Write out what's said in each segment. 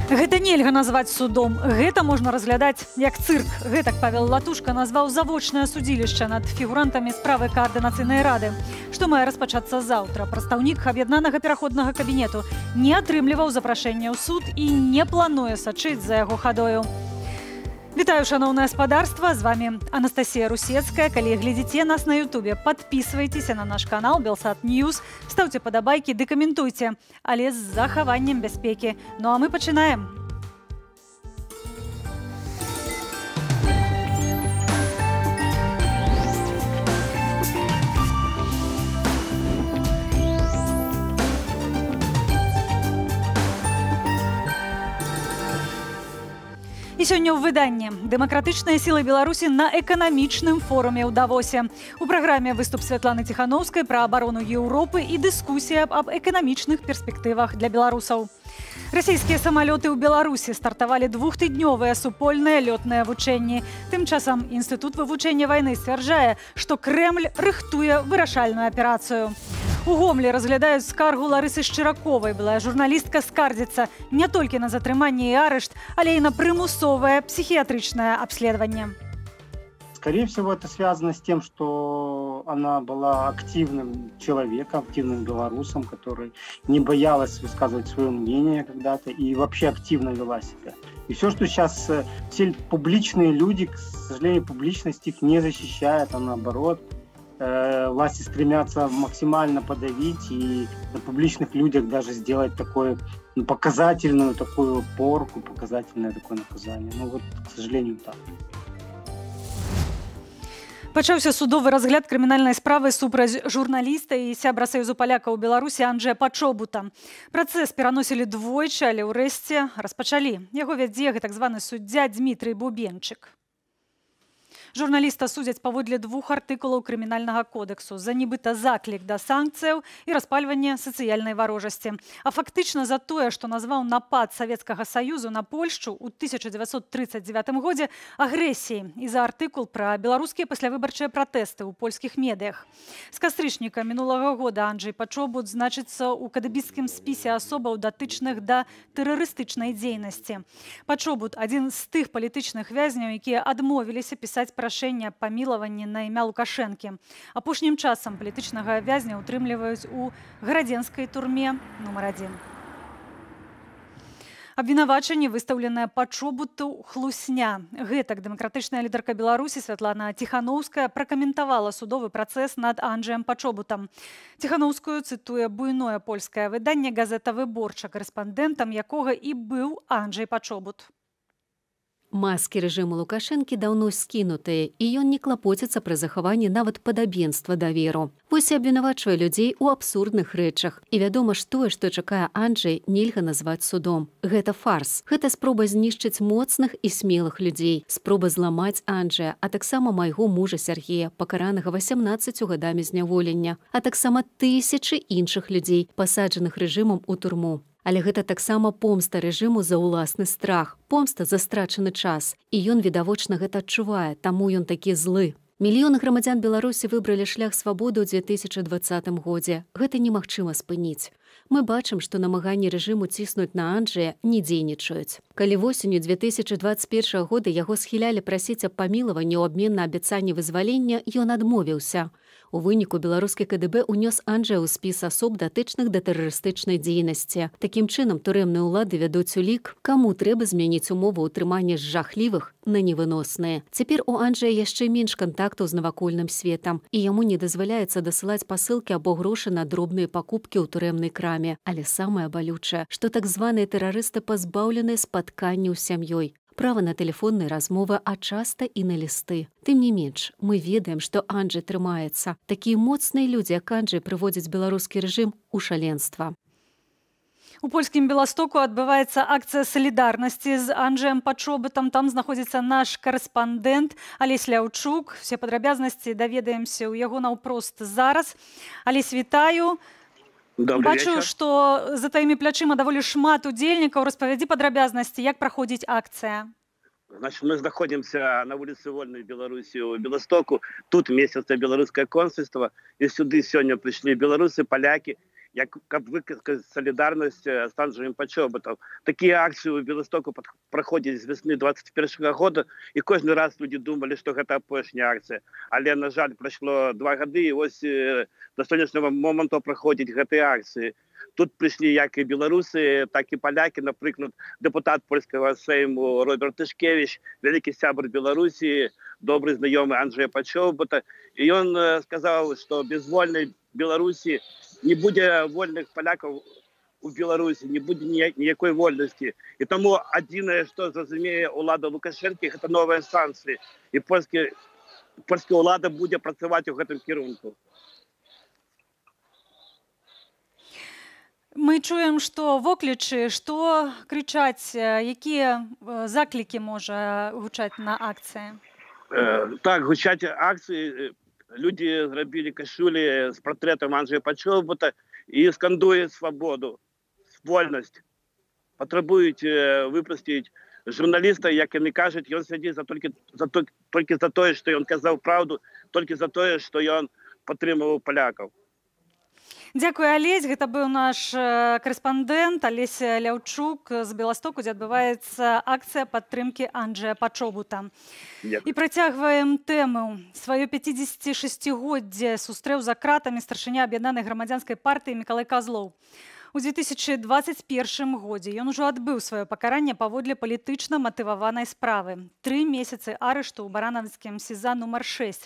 Гэта нельга назваць судом. Гэта можна разглядаць як цырк. Гэтак Павел Латушка назваў завочнае судзілішча над фігурантамі справы Каардынацыйнай рады, што мае распачацца заўтра. Прадстаўнік аб'яднанага пераходнага кабінету не атрымліваў запрашэння ў суд і не плануе сачыць за яго хадою. Вітаю, шаноўнае спадарства, з вами Анастасія Русецкая. Калі глядзіце нас на Ютубе, падпісвайцеся на наш канал Белсат Ньюс, стаўце падабайкі ды каментуйце, але з захаваннем бяспекі. Ну а мы пачынаем. І сёння ў выданні «Дэмакратычныя сілы Беларусі на эканамічным форуме ў Давосе». У праграме выступ Святланы Ціханоўскай пра абарону Еўропы і дыскусія аб эканамічных перспектывах для беларусаў. Расійскія самалёты ў Беларусі стартавалі двухтыднёвыя супольныя лётныя вучэнні. Тым часам Інстытут вывучэння вайны сцвярджае, што Крэмль рыхтуе вырашальную аперацыю. У Гомлі разглядаюць скаргу Ларысы Шчыраковай. Былая журналістка скардзіцца не толькі на затрыманне і арышт, але і на прымусовае псіхіятрычнае абследаванне. Скорее всего, это связано с тем, что она была активным человеком, активным белорусом, который не боялась высказывать свое мнение когда-то и вообще активно вела себя. И все, что сейчас, все публичные люди, к сожалению, публичность их не защищает, а наоборот. Власти стремятся максимально подавить и на публичных людях даже сделать такую, ну, показательную такую порку, показательное такое наказание. Ну вот, к сожалению, так. Пачаўся судовы разгляд крымінальнай справы супраць журналіста і сябра Саюзу палякаў у Беларусі Анджея Пачобута. Працэс пераносілі двойчы, але ўрэшце распачалі. Яго вядзе так званы суддзя Дмітрый Бубенчык. Журналіста судзяць паводле двух артыкулаў крымінальнага кодэксу за нібыта заклік да санкцыяў і распальванне сацыяльнай варожасці. А фактычна за тое, што назваў напад Савецкага Саюзу на Польшчу ў 1939 годзе агрэсіяй і за артыкул пра беларускія паслявыбарчыя пратэсты ў польскіх медыях. З кастрычніка мінулага года Анджей Пачобут значыцца ў кадэбісцкім спісе асобаў, датычных да тэрарыстычнай дзейнасці. Пачобут адзін з тых палітычных вязняў, якія адмовіліся пісаць прашэнне аб памілаванні на імя Лукашэнкі. Апошнім часам палітычнага вязня ўтрымліваюць у гарадзенскай турме нумар 1. Абвінавачанне, выстаўленае Пачобуту, хлусня. Гэтак дэмакратычная лідарка Беларусі Святлана Ціханоўская пракаментавала судовы працэс над Анджеем Пачобутам. Ціханоўскую цытуе буйное польскае выданне «Газета Выборча», карэспандэнтам якога і быў Анджей Пачобут. Маскі рэжыму Лукашэнкі даўно скінутыя, і ён не клапоціцца пра захаванне нават падабенства даверу. Вось і абвінавачвае людзей у абсурдных рэчах. І вядома ж тое, што чакае Анджей, нельга назваць судом. Гэта фарс. Гэта спроба знішчыць моцных і смелых людзей, спроба зламаць Анджея, а таксама майго мужа Сергея, пакаранага 18 гадамі зняволення, а таксама тысячы іншых людзей, пасаджаных рэжымам у турму. Але гэта таксама помста рэжыму за ўласны страх, помста за страчаны час. І ён відавочна гэта адчувае, таму ён такі злы. Мільёны грамадзян Беларусі выбралі шлях свабоды ў 2020 годзе. Гэта немагчыма спыніць. Мы бачым, што намаганні рэжыму ціснуць на Анджея не дзейнічаюць. Калі восенню 2021 года яго схілялі прасіць аб памілаванні ў абмен на абяцанне вызвалення, ён адмовіўся. У выніку беларускі КДБ унёс Анджея ў спіс асоб, датычных да тэрарыстычнай дзейнасці. Такім чынам, турэмныя ўлады вядуць у лік, каму трэба змяніць умовы ўтрымання з жахлівых на невыносныя. Цяпер у Анджея яшчэ менш кантактаў з навакольным светам, і яму не дазваляецца дасылаць пасылкі або грошы на дробныя пакупкі ў турэмнай краме. Але самае балючае, што так званыя тэрарысты пазбаўлены спатканняў з сям'ёй, права на тэлефонныя размовы, а часта і на лісты. Тым не менш, мы ведаем, што Анджей трымаецца. Такія моцныя людзі, як Анджей, прыводзяць беларускі рэжым у шаленства. У польскім Беластоку адбываецца акцыя салідарнасці з Анджеем Пачобутам. Там знаходзіцца наш карэспандэнт Алесь Ляўчук. Усе падрабязнасці даведаемся ў яго наўпрост зараз. Алесь, вітаю. Бачу, што за тваімі плячыма даволі шмат удзельнікаў. Распавядзі падрабязнасці, як праходзіць акцыя. Значит, мы знаходзімся на вуліцы Вольнай Беларусі ў Беластоку. Тут месціцца беларускае консульства. І сюды сёння прыйшлі беларусы, палякі як каб выказаць салідарнасць з Анджеем Пачобутам. Такія акцыі ў Беластоку праходзяць з вясны 21 года, і кожны раз людзі думалі, што гэта апошняя акцыя. Але, на жаль, прайшло 2 гады, і вось да сённяшняга моманту праходзяць гэтыя акцыі. Тут прыйшлі як і беларусы, так і палякі, напрыклад, дэпутат польскага сейму Роберт Тышкевіч, вялікі сябр Беларусі, добры знаёмы Анджея Пачобута. І ён сказаў, што без вольнай Беларусі не будзе вольных палякаў у Беларусі, не будзе ніякой вольнасці. І таму адзінае, што зразумее ўлада Лукашэнкі, гэта новыя санкцыі. І польская ўлада будзе працаваць у гэтым кірунку. Мы чуем, што воклічы, што крычаць, якія заклікі можа гучаць на акцыі? Так, гучаць акцыі. Людзі зрабілі кашулі з партрэтам Анджея Пачобута і скандуюць свабоду, вольнасць. Патрабуюць выпусціць журналіста, як яны кажуць, ён сядзіць толькі за тое, што ён казаў праўду, толькі за тое, што ён падтрымаваў палякаў. Дзякуй, Алесь. Гэта быў наш карэспандэнт Алесь Ляўчук з Беластоку, дзе адбываецца акцыя падтрымкі Анджея Пачобута. І працягваем тэму. Сваё 56-годдзе сустрэў за кратамі старшыня Аб'яднанай грамадзянскай партыі Мікалай Казлоў. У 2021 годзе ён ужо адбыў сваё пакаранне паводле палітычна матываванай справы. 3 месяцы арышту ў баранавіцкім СІЗА нумар 6.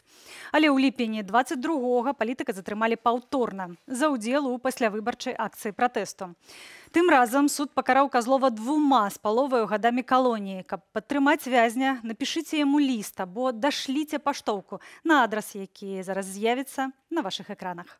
Але ў ліпені 22-го палітыка затрымалі паўторна за ўдзел у паслявыбарчай акцыі пратэсту. Тым разам суд пакараў Казлова 2,5 гадамі калоніі. Каб падтрымаць вязня, напішыце яму ліст або дашліце паштоўку на адрас, які зараз з'явіцца на вашых экранах.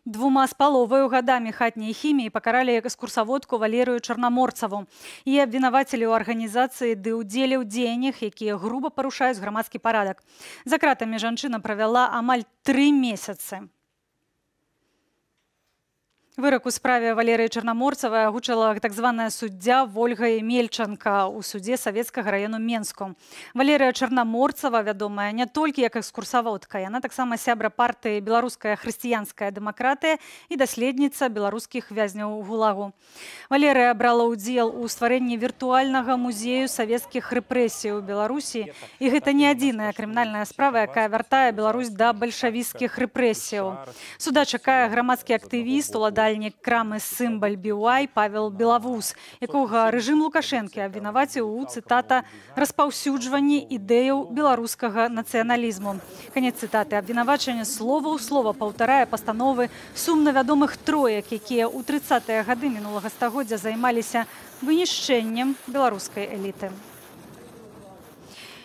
Двума з паловаю гадамі хатняй хіміі пакаралі экскурсаводку Валерыю Чарнаморцаву і абвінавацілі ў арганізацыі ды ўдзеле ў дзеяннях, якія груба парушаюць грамадскі парадак. За кратамі жанчына правяла амаль 3 месяцы. Вырак у справе Валерыі Чарнаморцавай агучыла так званая суддзя Вольга Емельчанка ў судзе Савецкага раёну Менску. Валерыя Чарнаморцава вядомая не толькі як экскурсаводка, яна таксама сябра партыі «Беларуская хрысціянская дэмакратыя» і даследніца беларускіх вязняў ГУЛАГу. Валерыя брала ўдзел у стварэнні віртуальнага музею савецкіх рэпрэсій у Беларусі. І гэта не адзіная крымінальная справа, якая вяртае Беларусь да бальшавіцкіх рэпрэсіяў. Суда чакае грамадскі актывіст, уладальнік крамы «Сымбаль Біуай» Павел Белавус, якога рэжым Лукашэнкі абвінаваціў у, цытата, распаўсюджванні ідэяў беларускага нацыяналізму. Канец цытаты. Абвінавачанне слова ў слова паўтарае пастановы сумна вядомых троек, якія ў 30-е гады мінулага стагоддзя займаліся вынішчэннем беларускай эліты.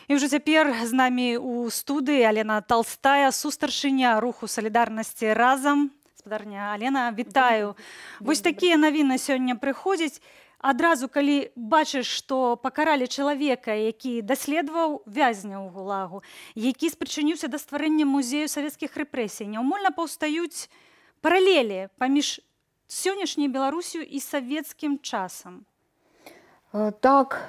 І ўжо цяпер з намі ў студыі Алена Толстая, сустаршыня руху салідарнасці «Разам». Спадарня Алена, вітаю. Вось такія навіны сёння прыходзяць. Адразу, калі бачыш, што пакаралі чалавека, які даследаваў вязня ў ГУЛАГу, які спрычыніўся да стварэння музею савецкіх рэпрэсій, няўмольна паўстаюць паралелі паміж сённяшняй Беларуссю і савецкім часам. Так,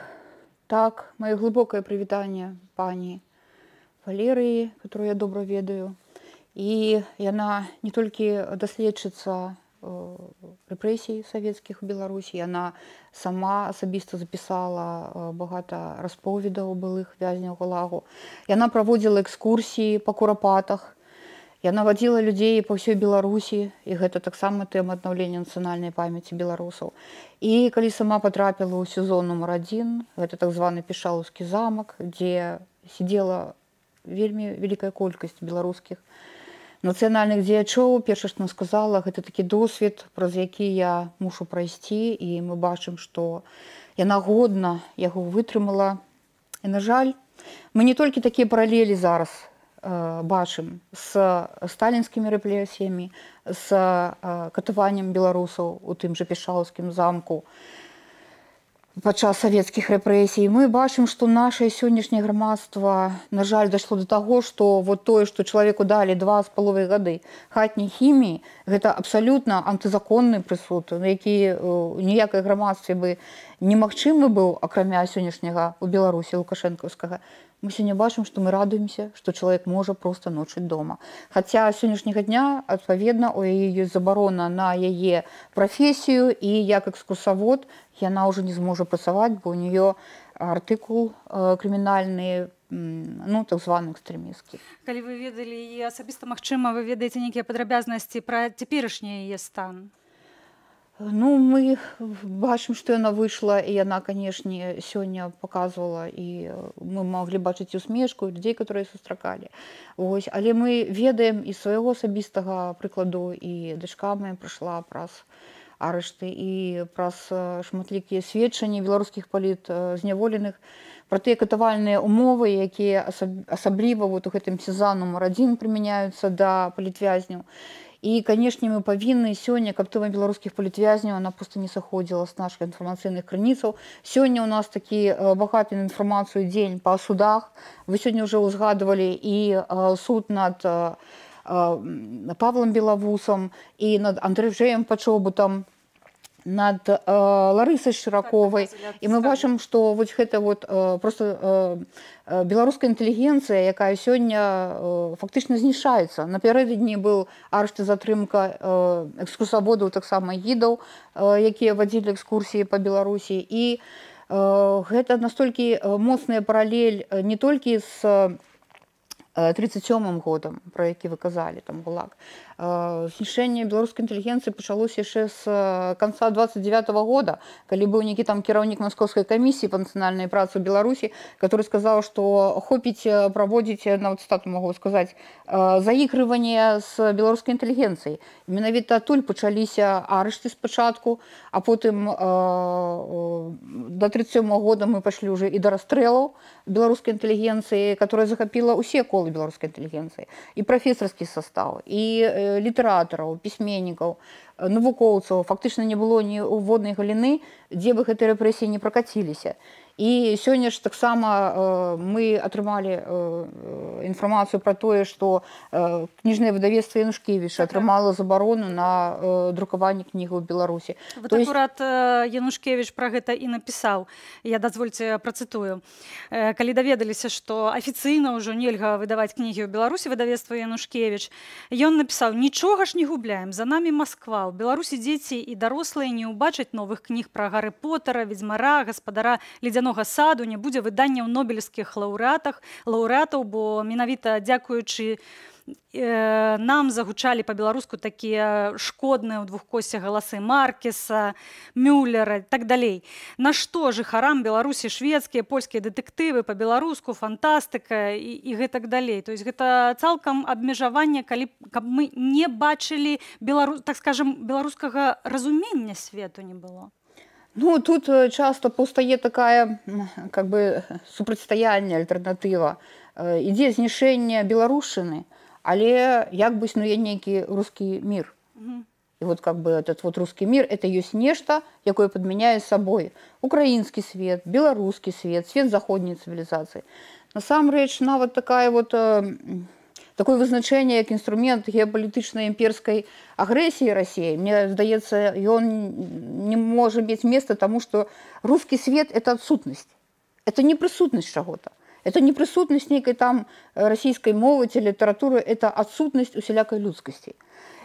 так, маё глыбокае прывітанне пані Валерыі, которую я добра ведаю. І яна не толькі даследчыца рэпрэсій савецкіх у Беларусі, яна сама асабіста запісала багата расповедаў былых вязняў ГУЛАГу. Яна праводзіла экскурсіі па Курапатах, яна вадзіла людзей па ўсёй Беларусі, і гэта таксама тэма аднаўлення нацыянальнай памяці беларусаў. І калі сама патрапіла ў СІЗО нумар 1, гэта так званы Пішалаўскі замак, дзе сидзела вельмі вялікая колькасць беларускіх нацыянальных дзеячоў, першае, што сказала, гэта такі досвед, праз які я мушу прайсці, і мы бачым, што яна годна яго вытрымала. І, на жаль, мы не толькі такія паралелі зараз бачым з сталінскімі рэпрэсіямі, з катаваннем беларусаў у тым жа Пешаўскім замку падчас савецкіх рэпрэсій. Мы бачым, што наше сённяшняе грамадства, на жаль, дайшло до таго, што вот тое, што чалавеку далі 2,5 гады хатняй хіміі, гэта абсалютна антызаконны прысуд, які ніякай грамадстве бы немагчымы быў, акрамя сённяшняга у Беларусі лукашэнкаўскага. Мы сёння бачым, што мы радуемся, што чалавек можа проста ночыць дома. Хаця сённяшняга дня, адпаведна, у яе ёсць забарона на яе прафесію, і як экскурсавод яна ўжо не зможа працаваць, бо ў нее артыкул крымінальны, ну, так званы экстрэмісцкі. Калі вы ведалі яе асабіста, магчыма, вы ведаеце нейкія падрабязнасці пра цяперашні яе стан? Ну, мы бачым, што яна выйшла, і яна, канешне, сёння паказвала, і мы маглі бачыць усмешку людзей, которые сустракалі. Вось. Але мы ведаем і свайго асабістага прыкладу, і дачка моя прайшла праз арышты і праз шматлікія сведчанні беларускіх палітзняволеных пра тыя катавальныя умовы, якія асабліва вот у гэтым СІЗА нумар 1 прымяняюцца да палітвязняў. І, канешне, мы павінны сёння, каб тэма беларускіх палітвязняў, она просто не сыходзіла з нашых інфармацыйных крыніцаў. Сёння ў нас такі багаты на інфармацыю дзень па судах. Вы сёння ўжо ўзгадвалі і суд над Павлом Белавусам, і над Андрзеем Пачобутам, над Ларысай Шчыраковай. І мы бачым, што вось гэта вот просто беларуская інтэлігенцыя, якая сёння фактычна знішчаецца. Напярэдадні быў арышт і затрымка экскурсаводаў, таксама гідаў, якія вадзілі экскурсіі па Беларусі. І гэта настолькі моцная паралель не толькі з 37-м годам, пра які вы казалі, там ГУЛАГ. Знішчэнне беларускай інтэлігенцыі пачалося яшчэ з канца 29-го года, калі быў нейкі там кіраўнік маскоўскай камісіі па нацыянальнай працы ў Беларусі, который сказаў, што хопіць праводзіць, нават цытату магу сказаць, заігрыванне з беларускай інтэлігенцыяй. Менавіта адтуль пачаліся арышты спачатку, а потым до 37-го года мы пайшлі ўжо і да расстрэлаў беларускай інтэлігенцыі, которая захапіла ўсе колы беларускай інтэлігенцыі, і прафесарскі состав, і літаратараў, пісьменнікаў, навукоўцаў. Фактычна не было ні ўводнай галіны, дзе бы гэтыя рэпрэсіі не пракаціліся. І сёння ж таксама мы атрымалі інфармацыю пра тое, што кніжнае выдавецтва Янушкевіча атрымала забарону на друкаванне кнігаў у Беларусі. Вот акурат Янушкевіч пра гэта і напісаў. Я, дазвольце, працытую. Калі даведаліся, што афіцыйна ўжо нельга выдаваць кнігі ў Беларусі, выдавецтва Янушкевіч, ён напісаў: «Нічога ж не губляем, за намі Масква. У Беларусі дзеці і дарослыя не ўбачаць новых кніг пра Гары Потара, Ведзьмара, Гаспадара ледзянога саду, не будзе выданняў нобелевскіх лаўрэатаў, бо менавіта дзякуючы нам загучалі па-беларуску такія шкодныя ў двухкосе галасы Маркеса, Мюллера, так далей. Нашто жыхарам Беларусі шведскія, польскія дэтэктывы па-беларуску, фантастыка і гэтак далей». То есть гэта цалкам абмежаванне, калі каб мы не бачылі, так скажем, беларускага разумення свету не было. Ну, тут часто паўстае такая, как бы, супрацьстаянне, альтэрнатыва. Ідзе знішчэнне беларушчыны, але як бы існуе нейкі рускі мир. І вот как бы этот вот русский мир это ёсць нешта, якое падмяняе сабой украінскі свет, беларускі свет, свет заходняй цывілізацыі. Насамрэч, нават такая вот такое вызначэнне, як інструмент геапалітычнай імперскай агрэсіі Расіі, мне здаецца, ён не можа мець места, таму што рускі свет это адсутнасць. Это не прысутнасць чаго-то. Это не прысутнасць нейкай там расійскай мовы ці літаратуры, это адсутнасць усялякай людскасці.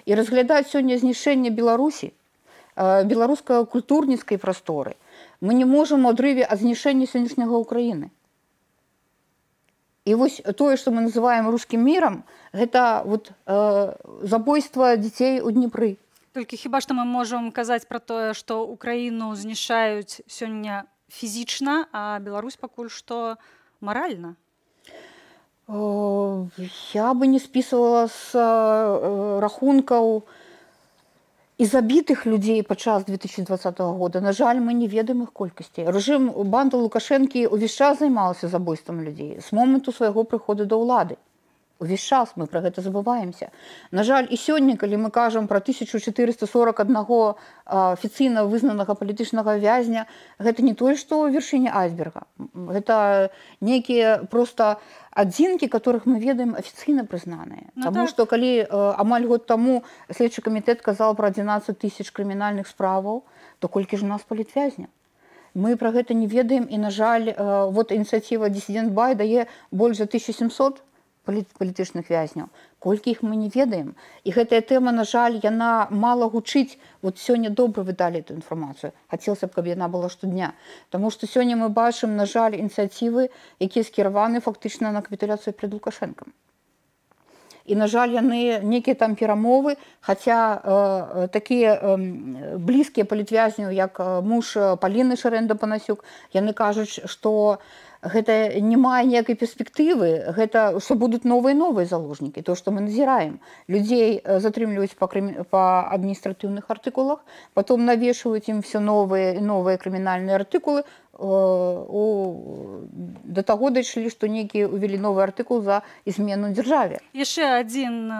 І разглядаць сёння знішчэнне Беларусі, беларускага культурніцкай прасторы, мы не можам у адрыве ад знішчэння сённяшняга Украіны. І вось тое, што мы называем рускім мірам, гэта вот забойства дзяцей у Днепры. Толькі хіба што мы можам казаць пра тое, што Украіну знішчаюць сёння фізічна, а Беларусь пакуль што маральна? Я бы не спісвала з рахункаў і забітых людзей падчас 2020 года. На жаль, мы не ведаем іх колькасці. Рэжым, банда Лукашэнкі ўвесь час займалася забойствам людзей з моманту свайго прыходу да ўлады. Увесь час мы пра гэта забываемся. На жаль, і сёння, калі мы кажам пра 1441 афіцыйна вызнанага палітычнага вязня, гэта не тое, што вершыня айсберга. Гэта нейкія проста адзінкі, которых мы ведаем, афіцыйна прызнаныя. Ну, Таму так. што калі амаль год таму следчы камітэт казаў пра 11 тысяч крымінальных справаў, то колькі ж у нас палітвязняў? Мы пра гэта не ведаем і, на жаль, вот ініцыятыва «Дысідэнт Бай» дае больш за 1700 палітычных вязняў. Колькі іх, мы не ведаем. І гэтая тэма, на жаль, яна мала гучыць. Вот сёння добра вы далі эту інфармацыю. Хацелася б, каб яна была штодня. Таму што сёння мы бачым, на жаль, ініцыятывы, якія скіраваны фактычна на капітуляцыю перад Лукашэнкам. І, на жаль, яны нейкія там перамовы, хаця такія блізкія палітвязняў, як муж Паліны Шарэнда-Панасюк, яны кажуць, што гэта не мае ніякай перспектывы, гэта што будуць новыя і новыя заложнікі, то, што мы назіраем. Людзей затрымліваюць па адміністратыўных артыкулах, потом навешваюць ім все новыя і новыя крымінальныя артыкулы. Да таго дайшлі, што нейкі увялі новы артыкул за измену дзяржаве. Яшчэ адзін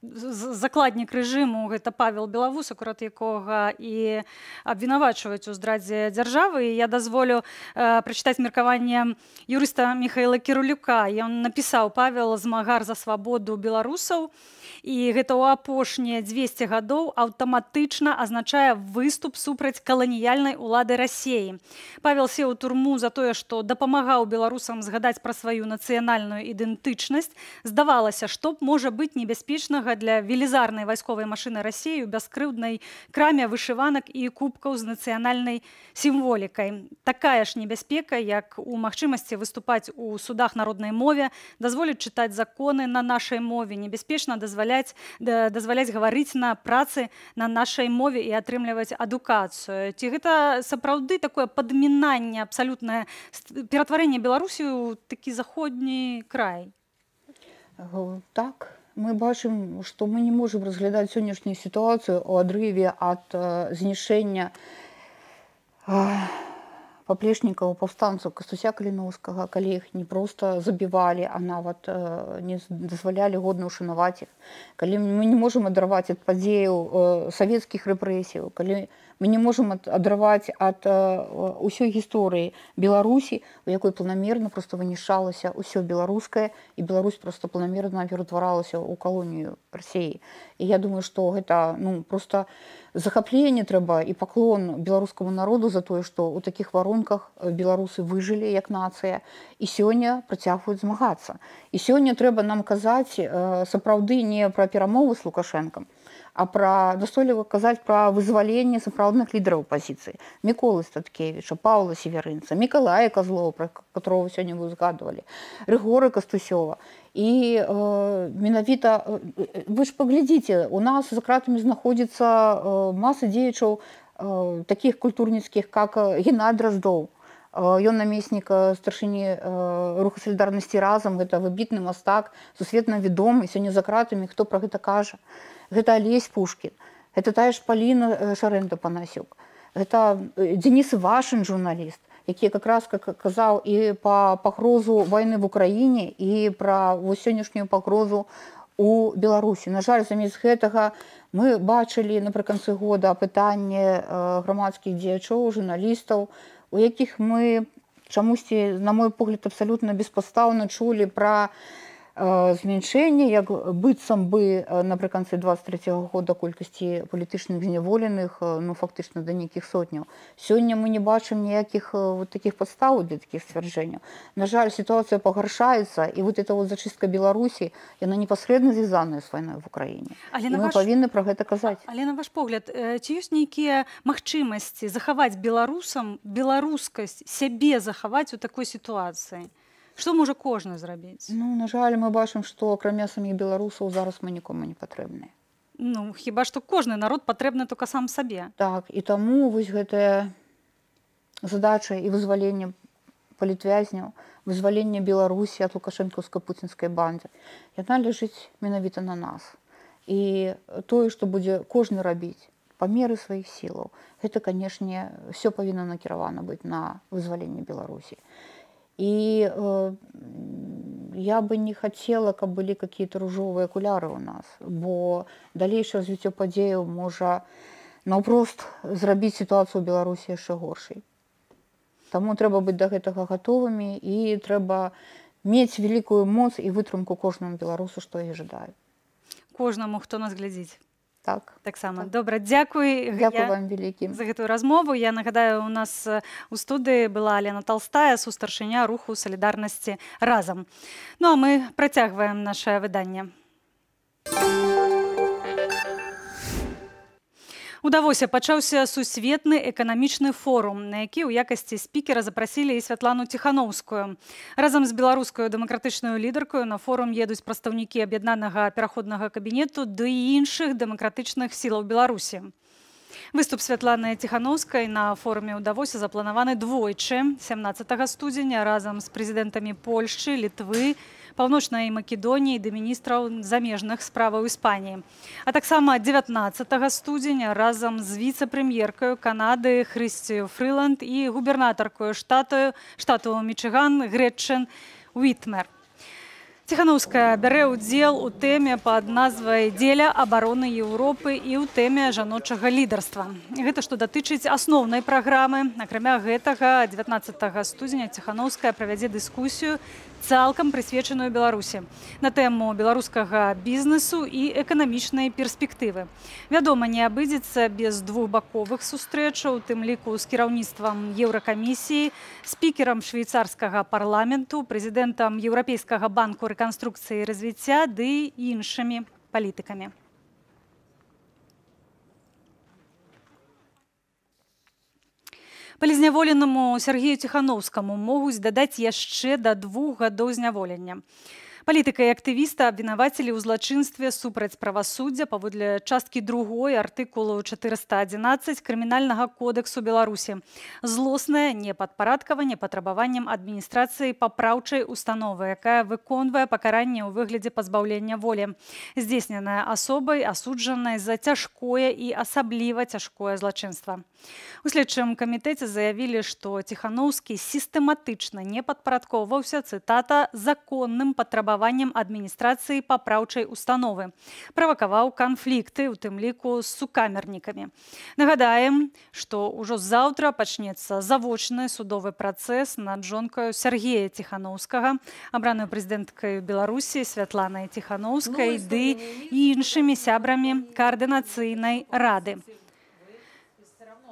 закладнік рэжыму — гэта Павел Белавус, акурат якога і абвінавачваюць у здрадзе дзяржавы. І я дазволю прачытаць меркаванне юрыста Михаила Кірулюка. Ён напісаў: «Павел — змагар за свабоду беларусаў, і гэта ў апошнія 200 гадоў аўтаматычна азначае выступ супраць каланіяльнай улады Расеі. Павел сеў у турму за тое, што дапамагаў беларусам згадаць пра сваю нацыянальную ідэнтычнасць. Здавалася, што б можа быць небяспечнага для велізарнай вайсковай машыны Расеі ў бяскрыўднай краме вышыванак і кубкаў з нацыянальнай сімволікай. Такая ж небяспека, як у магчымасці выступаць у судах на роднай мове, дазволіць чытаць законы на нашай мове, небяспечна дазваляць гаварыць на працы на нашай мове і атрымліваць адукацыю». Ці гэта сапраўды такое падмінанне, абсалютнае ператварэнне Беларусі ў такі заходні край? Так, мы бачым, што мы не можам разглядаць сённяшнюю сітуацыю ў адрыве ад знішчэння паплечнікаў паўстанцаў Кастуся Каліноўскага, калі іх не проста забівалі, а нават не дазвалялі годна ўшанаваць іх. Калі мы не можам адарваць ад падзеяў савецкіх рэпрэсіяў, калі мы не можам адарваць ад ўсёй гісторыі Беларусі, у якой планамерна проста вынішчалася ўсё беларускае, і Беларусь проста планамерна ператваралася ў калонію Расеі. І я думаю, што гэта, ну, проста захапленне трэба і паклон беларускаму народу за тое, што ў такіх варунках беларусы выжылі як нацыя і сёння працягваюць змагацца. І сёння трэба нам казаць сапраўды не пра перамовы з Лукашэнкам, а пра настойліва казаць пра вызваленне сапраўдных лідараў апазіцыі: Міколы Статкевіча, Паўла Севярынца, Мікалая Казлова, пра которого сёння вы узгадывалі, Рыгора Кастусёва. І менавіта вы ж паглядзіце, у нас за кратамі знаходзіцца маса дзеячаў такіх культурніцкіх, как Геннадзь Драздоў. Ён намеснік старшыні руху салідарнасці «Разам», гэта выбітны мастак, сусветна вядомы, сёння за кратамі, хто пра гэта кажа? Гэта Алесь Пушкін, гэта тая ж Паліна Шарэнда-Панасюк, гэта Дзяніс Івашын, журналіст, які как раз как казаў і па пагрозу вайны в Украіне, і пра вось сённяшнюю пагрозу у Беларусі. На жаль, замест гэтага мы бачылі напрыканцы года пытанне грамадскіх дзеячоў, журналістаў, у якіх мы чамусьці, на мой погляд, абсалютна беспадстаўна чулі пра змяншэнне, як быццам бы напрыканцы 23 года, колькасці палітычных зняволеных, ну, фактычна да нейкіх сотняў. Сёння мы не бачым ніякіх вот такіх падстаў для такіх сцвярджэнняў. На жаль, сітуацыя пагаршаецца, і вот эта вот зачыстка Беларусі, яна непасрэдна звязаная з вайной в Украіне. Але І на мы павінны пра гэта казаць. Але на ваш погляд, ці ёсць нейкія магчымасці захаваць беларусам беларускасць, сябе захаваць у такой сітуацыі? Што можа кожны зрабіць? Ну, на жаль, мы бачым, што акрамя саміх беларусаў зараз мы нікому не патрэбныя. Ну, хіба што кожны народ патрэбны только сам сабе. Так, і таму вось гэтая задача і вызвалення палітвязняў, вызвалення Беларусі ад лукашэнкаўска-пуцінскай банды, яна ляжыць менавіта на нас. І тое, што будзе кожны рабіць па меры сваіх сілаў, гэта, канешне, все павінна накіравана быць на вызваленне Беларусі. І я бы не хацела, каб былі какие-то ружовыя акуляры ў нас, бо далейшае развіццё падзеяў можа наўпрост зрабіць сітуацыю ў Беларусі яшчэ горшай. Таму трэба быць да гэтага гатовымі і трэба мець вялікую моц і вытрымку кожнаму беларусу, што я жадаю. Кожнаму, хто нас глядзіць. Так. Таксама. Так. Добра, дзякуй. Дзякуй вам вялікі за гэтую размову. Я нагадаю, у нас у студыі была Алена Толстая, сустаршыня руху салідарнасці «Разам». Ну а мы працягваем наше выданне. У Давосе пачаўся сусветны эканамічны форум, на які ў якасці спікера запрасілі і Святлану Ціханоўскую. Разам з беларускаю дэмакратычнаю лідаркаю на форум едуць прадстаўнікі аб'яднанага пераходнага кабінету ды іншых дэмакратычных сілаў Беларусі. Выступ Святланы Ціханоўскай на форуме ў Давосе запланаваны двойчы. 17 студзеня разам з прэзідэнтамі Польшчы, Літвы, Паўночнай Македоніі ды міністраў замежных справаў Іспаніі. А таксама 19 студзеня разам з віцэ-прэм'еркаю Канады Хрысцію Фрыланд і губернатаркаю штату Мічыган Грэтчэн Уітмер. Ціханоўская бярэ ўдзел у тэме пад назвай «Дзеля абароны Еўропы» і ў тэме жаночага лідарства. Гэта што датычыць асноўнай праграмы. Акрамя гэтага, 19 студзеня Ціханоўская правядзе дыскусію, цалкам прысвечаную Беларусі, на тэму беларускага бізнесу і эканамічнай перспектывы. Вядома, не абыдзецца без двухбаковых сустрэчаў, у тым ліку з кіраўніцтвам Еўракамісіі, спікерам швейцарскага парламенту, прэзідэнтам Еўрапейскага банку рэканструкцыі і развіцця ды іншымі палітыкамі. Палізняволенаму Сергею Ціханоўскаму могуць дадаць яшчэ да 2 гадоў зняволення. Палітыка і актывіста абвінавацілі ў злачынстве супраць правасуддзя паводле часткі 2 артыкулу 411 Крымінальнага кодэксу Беларусі. Злоснае непадпарадкаванне патрабаваннем адміністрацыі папраўчай установы, якая выконвае пакаранне ў выглядзе пазбаўлення волі, здзейсненае асобай, асуджанай за цяжкое і асабліва цяжкое злачынства. У следчым камітэце заявілі, што Ціханоўскі сістэматычна не падпарадкоўваўся, цытата, законным патрабаваннем адміністрацыі папраўчай установы, правакаваў канфлікты, у тым ліку з сукамернікамі. Нагадаем, што ўжо заўтра пачнецца завочны судовы працэс над жонкаю Сергея Ціханоўскага, абраную прэзідэнткаю Беларусі Святланай Ціханоўскай ды іншымі сябрамі каардынацыйнай рады.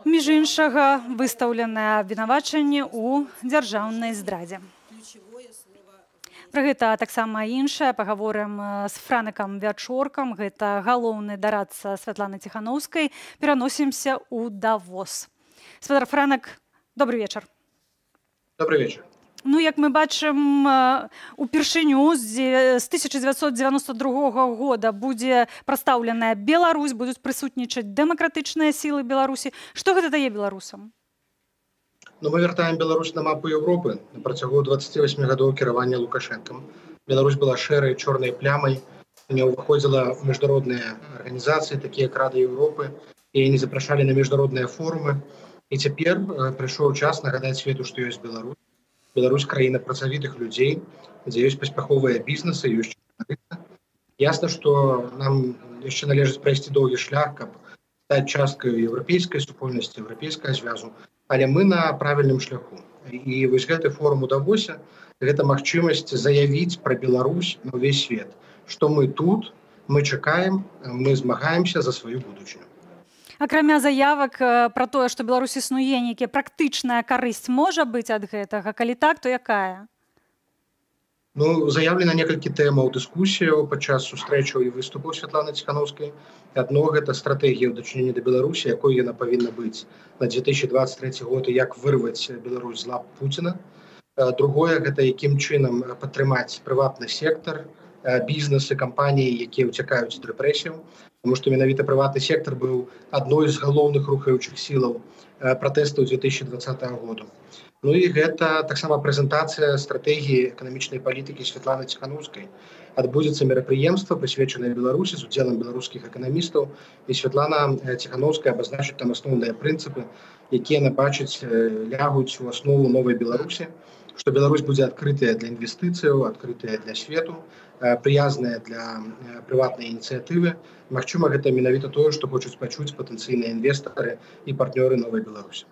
Між іншага, выстаўленае абвінавачанне ў дзяржаўнай здрадзе. Пра гэта таксама іншае пагаворым з Франакам Вячоркам, гэта галоўны дарадца Святланы Ціханоўскай. Пераносімся ў Давос. Спадар Франак, добрый вечар. Добрый вечар. Ну, як мы бачым, упершыню з 1992 года будзе прадстаўленая Беларусь, будуць прысутнічаць дэмакратычныя сілы Беларусі. Што гэта дае беларусам? Ну, мы вяртаем Беларусь на мапу Еўропы. На працягу 28 гадоў кіравання Лукашэнкам Беларусь была шэрай чорнай плямай, не ўваходзіла ў міжнародныя арганізацыі, такія як Рада Еўропы, яе не запрашалі на міжнародныя форумы. І цяпер прыйшоў час нагадаць свету, што ёсць Беларусь. Беларусь краіна працавітых людзей, дзе ёсць паспяховыя бізнесы, ёсць журналісты. Ясна, што нам яшчэ належыць прайсці доўгі шлях, каб стаць часткай еўрапейскай супольнасці, еўрапейскага звязу, але мы на правільным шляху. І вось гэты форум у Давосе гэта магчымасць заявіць пра Беларусь на ўвесь свет, што мы тут, мы чакаем, мы змагаемся за сваю будучыню. Акрамя заявак пра тое, што Беларусь існуе, нейкія практычная карысць можа быць ад гэтага? Калі так, то якая? Ну, заяўлена некалькі тэмаў дыскусіяў падчас сустрэчаў і выступаў Святланы Ціханоўскай. Адно гэта стратэгія ў дачыненні да Беларусі, якой яна павінна быць на 2023 год і як вырваць Беларусь з лап Пуціна. Другое гэта якім чынам падтрымаць прыватны сектар, бізнесы, кампаніі, якія ўцякаюць ад рэпрэсіяў, тому што менавіта прыватны сектар быў адной з галоўных рухаючых сілаў пратэстаў 2020 году. Ну і гэта таксама прэзентацыя стратэгіі эканамічнай палітыкі Святланы Ціханаўскай. Адбудзецца мерапрыемства, прысвечанае Беларусі з удзелам беларускіх эканамістаў, і Святлана Ціханаўская абазначыць там асноўныя прынцыпы, якія яна бачыць лягуць у аснову новай Беларусі, што Беларусь будзе адкрытая для інвестыцыяў, адкрытая для свету, прыязная для прыватнай ініцыятывы. Магчыма, гэта менавіта тое, што хочуць пачуць патэнцыйныя інвестары і партнёры новай Беларусі.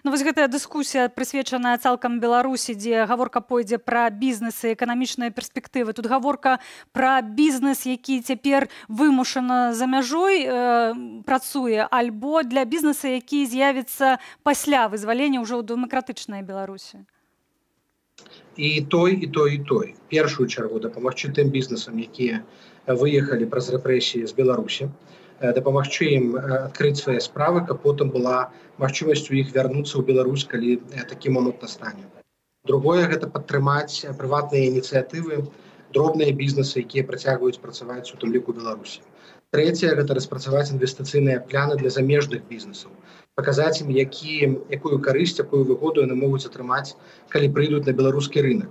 Ну, вось гэтая дыскусія, прысвечаная цалкам Беларусі, дзе гаворка пойдзе пра бізнес і эканамічныя перспектывы. Тут гаворка пра бізнес, які цяпер вымушана за мяжой працуе, альбо для бізнеса, які з'явіцца пасля вызвалення ўжо ў дэмакратычнай Беларусі. І той, і той, і той. Першую чаргу дапамагчы тым бізнесам, якія выехалі праз рэпрэсіі з Беларусі, дапамагчы ім адкрыць свае справы, каб потым была магчымасць у іх вярнуцца ў Беларусь, калі такі момант настане. Другое гэта падтрымаць прыватныя ініцыятывы, дробныя бізнесы, якія працягваюць працаваць у тым ліку Беларусі. Трэцяе гэта распрацаваць інвестыцыйныя пляны для замежных бізнесаў, паказаць ім, якую карысць, якую выгоду яны могуць атрымаць, калі прыйдуць на беларускі рынок.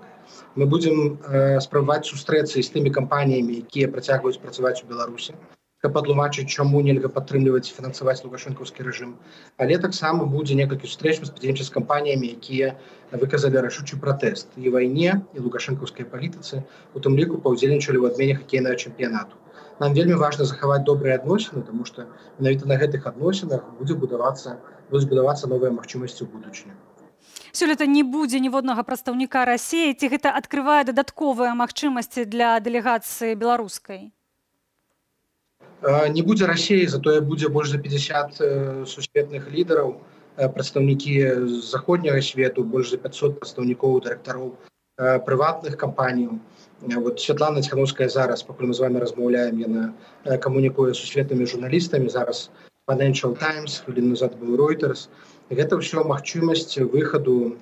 Мы будзем спрабаваць сустрэцца і з тымі кампаніямі, якія працягваюць працаваць у Беларусі, каб патлумачыць, чаму нельга падтрымліваць і фінансаваць лукашэнкаўскі рэжым. Але таксама будзе некалькі сустрэч, мы спадзяемся, з кампаніямі, якія выказалі рашучы пратэст і вайне, і лукашэнкаўскай палітыцы, у тым ліку паўдзельнічалі ў адмене хакейнага чэмпіянату. Нам вельмі важна захаваць добрыя адносіны, таму што менавіта на гэтых адносінах будуць будавацца новыя магчымасці ў будучыні. Сёлета не будзе ніводнага прадстаўніка Расіі. Ці гэта адкрывае дадатковыя магчымасці для дэлегацыі беларускай? Не будзе Расіі, затое будзе больш за 50 сусветных лідараў, прадстаўнікі заходняга свету, больш за 500 прадстаўнікоў, дырэктароў прыватных кампаній. Вот Святлана Ціханаўская зараз, пакуль мы з вами размаўляем, яна камунікуе з сусветнымі журналістамі, зараз Financial Times, хвіліну назад быў Reuters. Гэта ўсё магчымасць выхаду,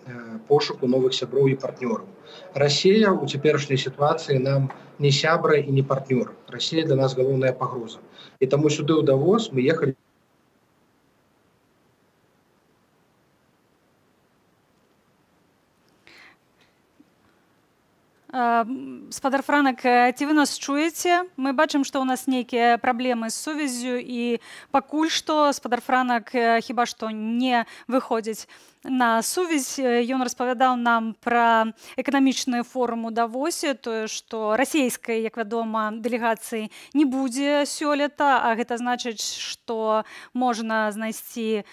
пошуку новых сяброў і партнёраў. Расія ў цяперашняй сітуацыі нам не сябра і не партнёр. Расія для нас галоўная пагроза. І таму сюды ў Давос мы ехалі. Спадар Франак, ці вы нас чуеце? Мы бачым, што ў нас нейкія праблемы з сувяззю, і пакуль што спадар Франак хіба што не выходзіць на сувязь. Ён распавядаў нам пра эканамічны форум у Давосе, тое, што расійскай, як вядома, дэлегацыі не будзе сёлета, а гэта значыць, што можна знайсці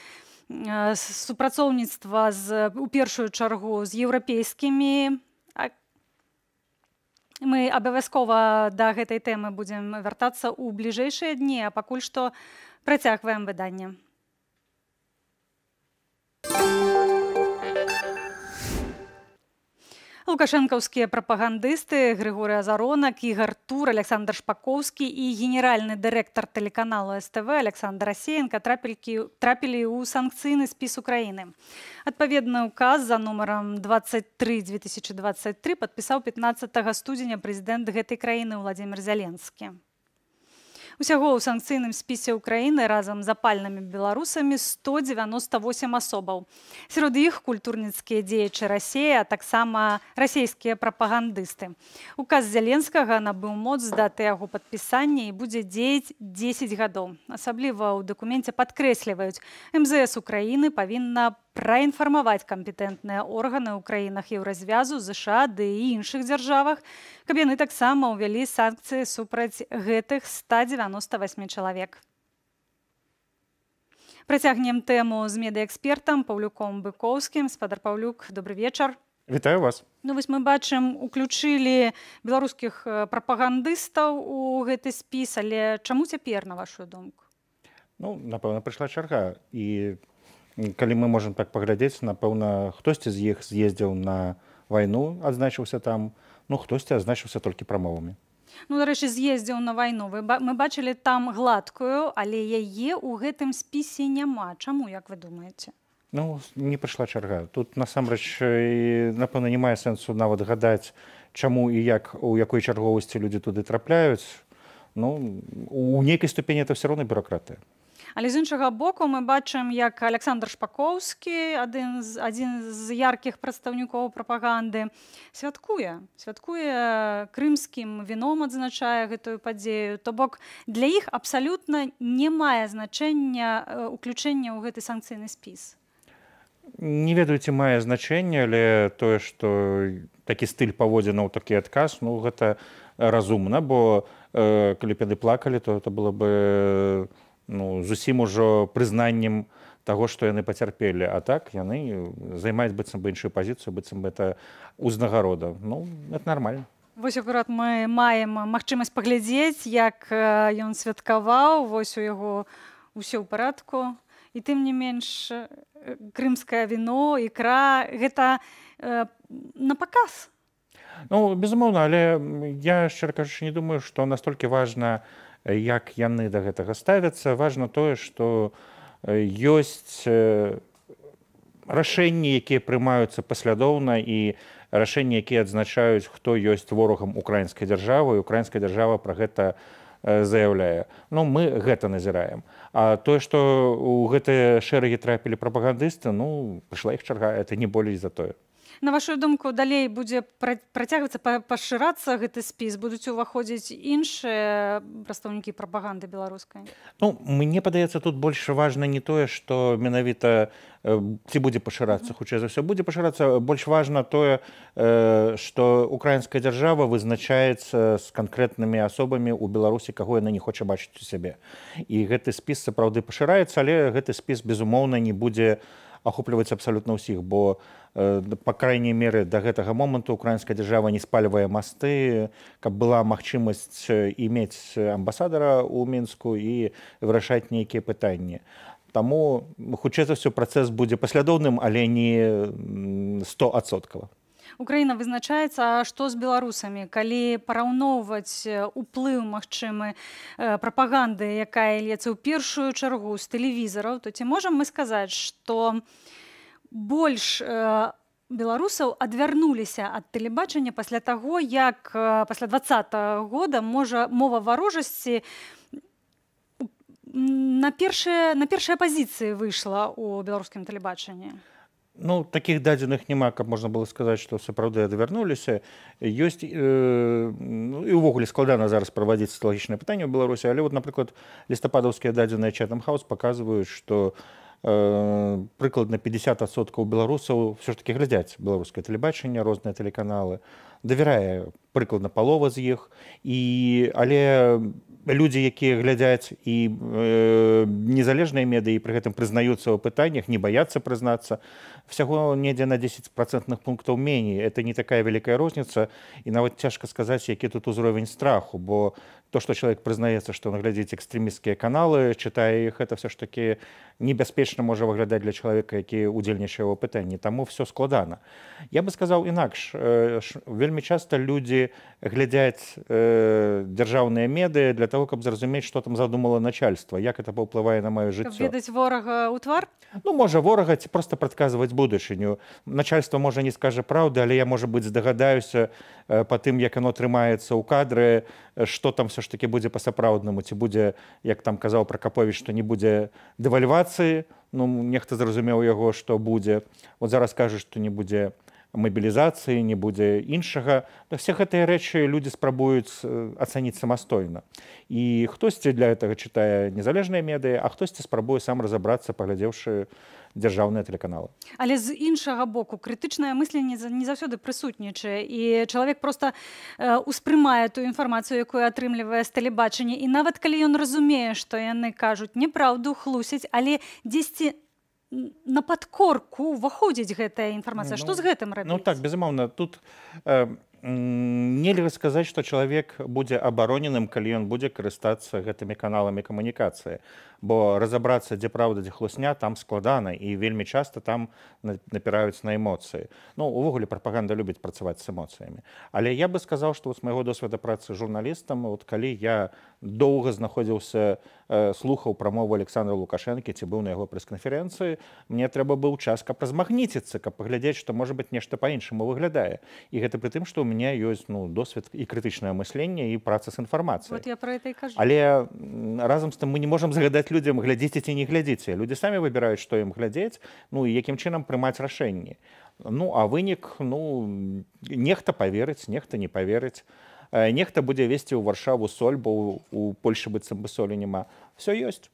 супрацоўніцтва у першую чаргу з еўрапейскімі. Мы абавязкова да гэтай тэмы будзем вяртацца ў бліжэйшыя дні, а пакуль што працягваем выданне. Лукашэнкаўскія прапагандысты Грыгорый Азаронак, Ігар Тур, Аляксандр Шпакоўскі і генеральны дырэктар тэлеканалу СТВ Аляксандр Асеенка трапілі ў санкцыйны спіс Украіны. Адпаведны указ за нумарам 23-2023 падпісаў 15 студзеня прэзідэнт гэтай краіны Уладзімір Зяленскі. Усяго ў санкцыйным спісе Украіны разам з апальнымі беларусамі 198 асобаў. Сярод іх культурніцкія дзеячы Расіі, а таксама расійскія прапагандысты. Указ Зяленскага набыў моц з даты яго падпісання і будзе дзеяць 10 гадоў. Асабліва ў дакуменце падкрэсліваюць, МЗС Украіны павінна праінфармаваць кампетэнтныя органы ў краінах Еўразвязу, ЗША ды і іншых дзяржавах, каб яны таксама ўвялі санкцыі супраць гэтых 198 чалавек. Працягнем тэму з медыаэкспертам Паўлюком Быкоўскім. Спадар Паўлюк, добры вечар. Вітаю вас. Ну, вось мы бачым, уключылі беларускіх прапагандыстаў у гэты спіс, але чаму цяпер, на вашу думку? Ну, напэўна, прыйшла чарга. І калі мы можам так паглядзець, напэўна, хтосьці з іх з'ездзіў на вайну, адзначыўся там, ну, хтосьці адзначыўся толькі прамовамі. Ну, дарэчы, з'ездзіў на вайну. Мы бачылі там Гладкую, але яе ў гэтым спісе няма. Чаму, як вы думаеце? Ну, не прыйшла чарга. Тут, насамрэч, напэўна, не мае сэнсу нават гадаць, чаму і як, у якой чарговасці людзі туды трапляюць, ну, у нейкай ступені это все роўна бюракратыя. Але з іншага боку мы бачым, як Александр Шпакоўскі, адзін з яркіх прадстаўнікоў прапаганды, святкуе крымскім віном, адзначае гэтую падзею. То бок для іх абсалютна не мае значэння уключэння ў гэты санкцыйны спіс. Не ведаю, ці мае значэнне, але тое, што такі стыль паводзінаў, такі адказ, ну, гэта разумна, бо калі б яны плакалі, то это было бы, ну, зусім ужо прызнаннем таго, што яны пацярпелі. А так яны займаюць быццам бы іншую пазіцыю, быццам бы это ўзнагарода. Ну, это нормально. Вось акурат мы маем магчымасць паглядзець, як ён святкаваў, вось у яго ўсё ў парадку. І тым не менш крымскае віно, ікра, гэта на паказ. Ну, безумоўна, але я, шчыра кажучы, не думаю, што настолькі важна, як яны да гэтага ставяцца. Важна тое, што ёсць рашэнні, якія прымаюцца паслядоўна, і рашэнні, якія адзначаюць, хто ёсць ворагам украінскай дзяржавы, і украінская дзяржава пра гэта заяўляе. Ну, мы гэта назіраем. А тое, што ў гэтыя шэрагі трапілі прапагандысты, ну, прыйшла іх чарга, это не болей за тое. На вашу думку, далей будзе працягвацца, пашырацца гэты спіс, будуць уваходзіць іншыя прадстаўнікі прапаганды беларускай? Ну, мне падаецца, тут больш важна не тое, што менавіта ці будзе пашырацца, хутчэй за ўсё будзе пашырацца, больш важна тое, што украінская дзяржава вызначаецца з канкрэтнымі асобамі ў Беларусі, каго яна не хоча бачыць у сябе. І гэты спіс сапраўды пашыраецца, але гэты спіс, безумоўна, не будзе ахопліваць абсалютна ўсіх, бо, па крайняй меры, да гэтага моманту украінская дзяржава не спальвае масты, каб была магчымасць иметь амбасадара ў Мінску і вырашаць нейкія пытанні. Таму, хутчэй за ўсё, працэс будзе паслядоўным, але не 100%. Украіна вызначаецца, а што з беларусамі? Калі параўноўваць уплыў магчымы прапаганды, якая льецца ў першую чаргу з тэлевізараў, то ці можам мы сказаць, што больш беларусаў адвярнуліся ад тэлебачання пасля таго, як пасля 20-го года можа мова варожасці на першыя пазіцыі выйшла ў беларускім тэлебачанні? Ну, такіх дадзеных няма, каб можна было сказаць, што сапраўды адвярнуліся. Ёсць, ну, і ўвогуле складана зараз правадзіць сацыялагічнае пытанне ў Беларусі, але вот, напрыклад, лістападаўскія дадзеныя Chatham House паказваюць, што прыкладна 50% беларусаў ўсё ж такі глядзяць беларускае тэлебачанне, розныя тэлеканалы, давярае прыкладна палова з іх, але людзі, якія глядзяць і незалежныя медыі, і пры гэтым прызнаюцца ў пытаннях, не баяцца прызнацца, всяго недзе на 10 процентных пунктаў меней. Это не такая вялікая розніца, і нават цяжка сказаць, які тут узровень страху, бо то, што чалавек прызнаецца, што ён глядзіць экстрэмісцкія каналы, чытае іх, это все ж такі небяспечна можа выглядаць для чалавека, які удзельнічае ў пытанні. Таму все складана. Я бы сказаў інакш. Вельмі часта людзі глядзяць дзяржаўныя медыа для того, каб зразумець, што там задумала начальства, як это паўплывае на маё жыццё. Каб ведаць ворага ў твар? Ну, можа, ворага ці проста прадказваць будучыню. Начальство, можа, не скажа праўды, але я, можа быць, здагадаюся па тым, як яно трымаецца ў кадры, што там все ж такі будзе па-сапраўднаму, ці будзе, як там казаў Пракаповіч, што не будзе дэвальвацыі, ну, нехта зразумеў яго, што будзе. Вот зараз кажуць, што не будзе мабілізацыі, не будзе іншага. Все гэтыя рэчы людзі спрабуюць ацаніць самастойна. І хтосьці для гэтага чытае незалежныя медыа, а хтосьці спрабуе сам разабрацца, паглядзеўшы дзяржаўныя тэлеканалы. Але з іншага боку, крытычнае мысленне не заўсёды прысутнічае, і чалавек проста успрымае тую інфармацыю, якую атрымлівае з тэлебачання, і нават калі ён разумее, што яны кажуць неправду, хлусяць, але дзесьці на падкорку ўваходзіць гэтая інфармацыя. Што з гэтым рабіць? Ну так, безумоўна, тут нельга сказаць, што чалавек будзе абароненым, калі ён будзе карыстацца гэтымі каналамі камунікацыі. Бо разабрацца, дзе праўда, дзе хлусня, там складана, і вельмі часта там напіраюць на эмоцыі. Ну, увогуле, прапаганда любіць працаваць з эмоцыямі. Але я бы сказаў, што з майго досведа працы журналістам, вот калі я доўга знаходзіўся, слухаў прамову Александра Лукашэнкі ці быў на яго прэс-канферэнцыі, мне трэба быў час, каб размагніціцца, каб паглядзець, што, можа быць, нешта па-іншаму выглядае. І гэта пры тым, што ў мяне ёсць, ну, досвед і крытычнае мысленне, і праца з інфармацыяй. Вот я про это і кажу. Але разам з тым мы не можам загадаць людзям, глядзіце ці не глядзіце. Людзі самі выбіраюць, што ім глядзець, ну, і якім чынам прымаць рашэнні. Ну, а вынік, ну, нехта паверыць, нехта не паверыць. Нехта будзе весці ў Варшаву соль, бо у Польшы быццам бы солі няма. Всё ёсць.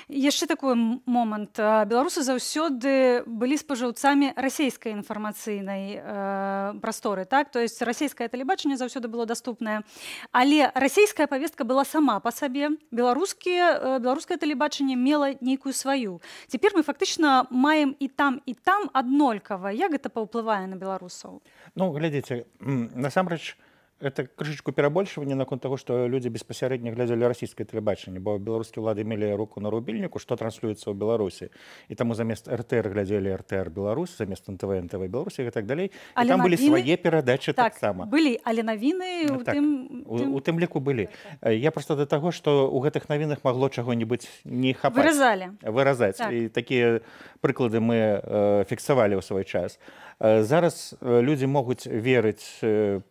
Яшчэ такой момант. Беларусы заўсёды былі спажыўцамі расійскай інфармацыйнай прасторы, так? То есть расійскае тэлебачанне заўсёды было даступнае. Але расійская павестка была сама па сабе. Беларускае тэлебачанне мела нейкую сваю. Цяпер мы фактычна маем і там, і там аднолькава. Як гэта паўплывае на беларусаў? Ну, глядзіце, насамрэч, это крышачку перабольшванне наконт таго, што людзі беспасярэдна глядзелі расійскае тэлебачанне, бо беларускія ўлады мелі руку на рубільніку, што транслюецца ў Беларусі. І таму замест РТР глядзелі РТР Беларусь, замест НТВ НТВ Беларусь і так далей. І Але там былі навіны свае перадачы Так, таксама. былі, але навіны у Так, тым, у тым ліку былі. Я просто да таго, што ў гэтых навінах магло чаго-небудзь не хапаць. Выразалі. Выразаць. Так. І такія прыклады мы фіксавалі ў свой час. Зараз людзі могуць верыць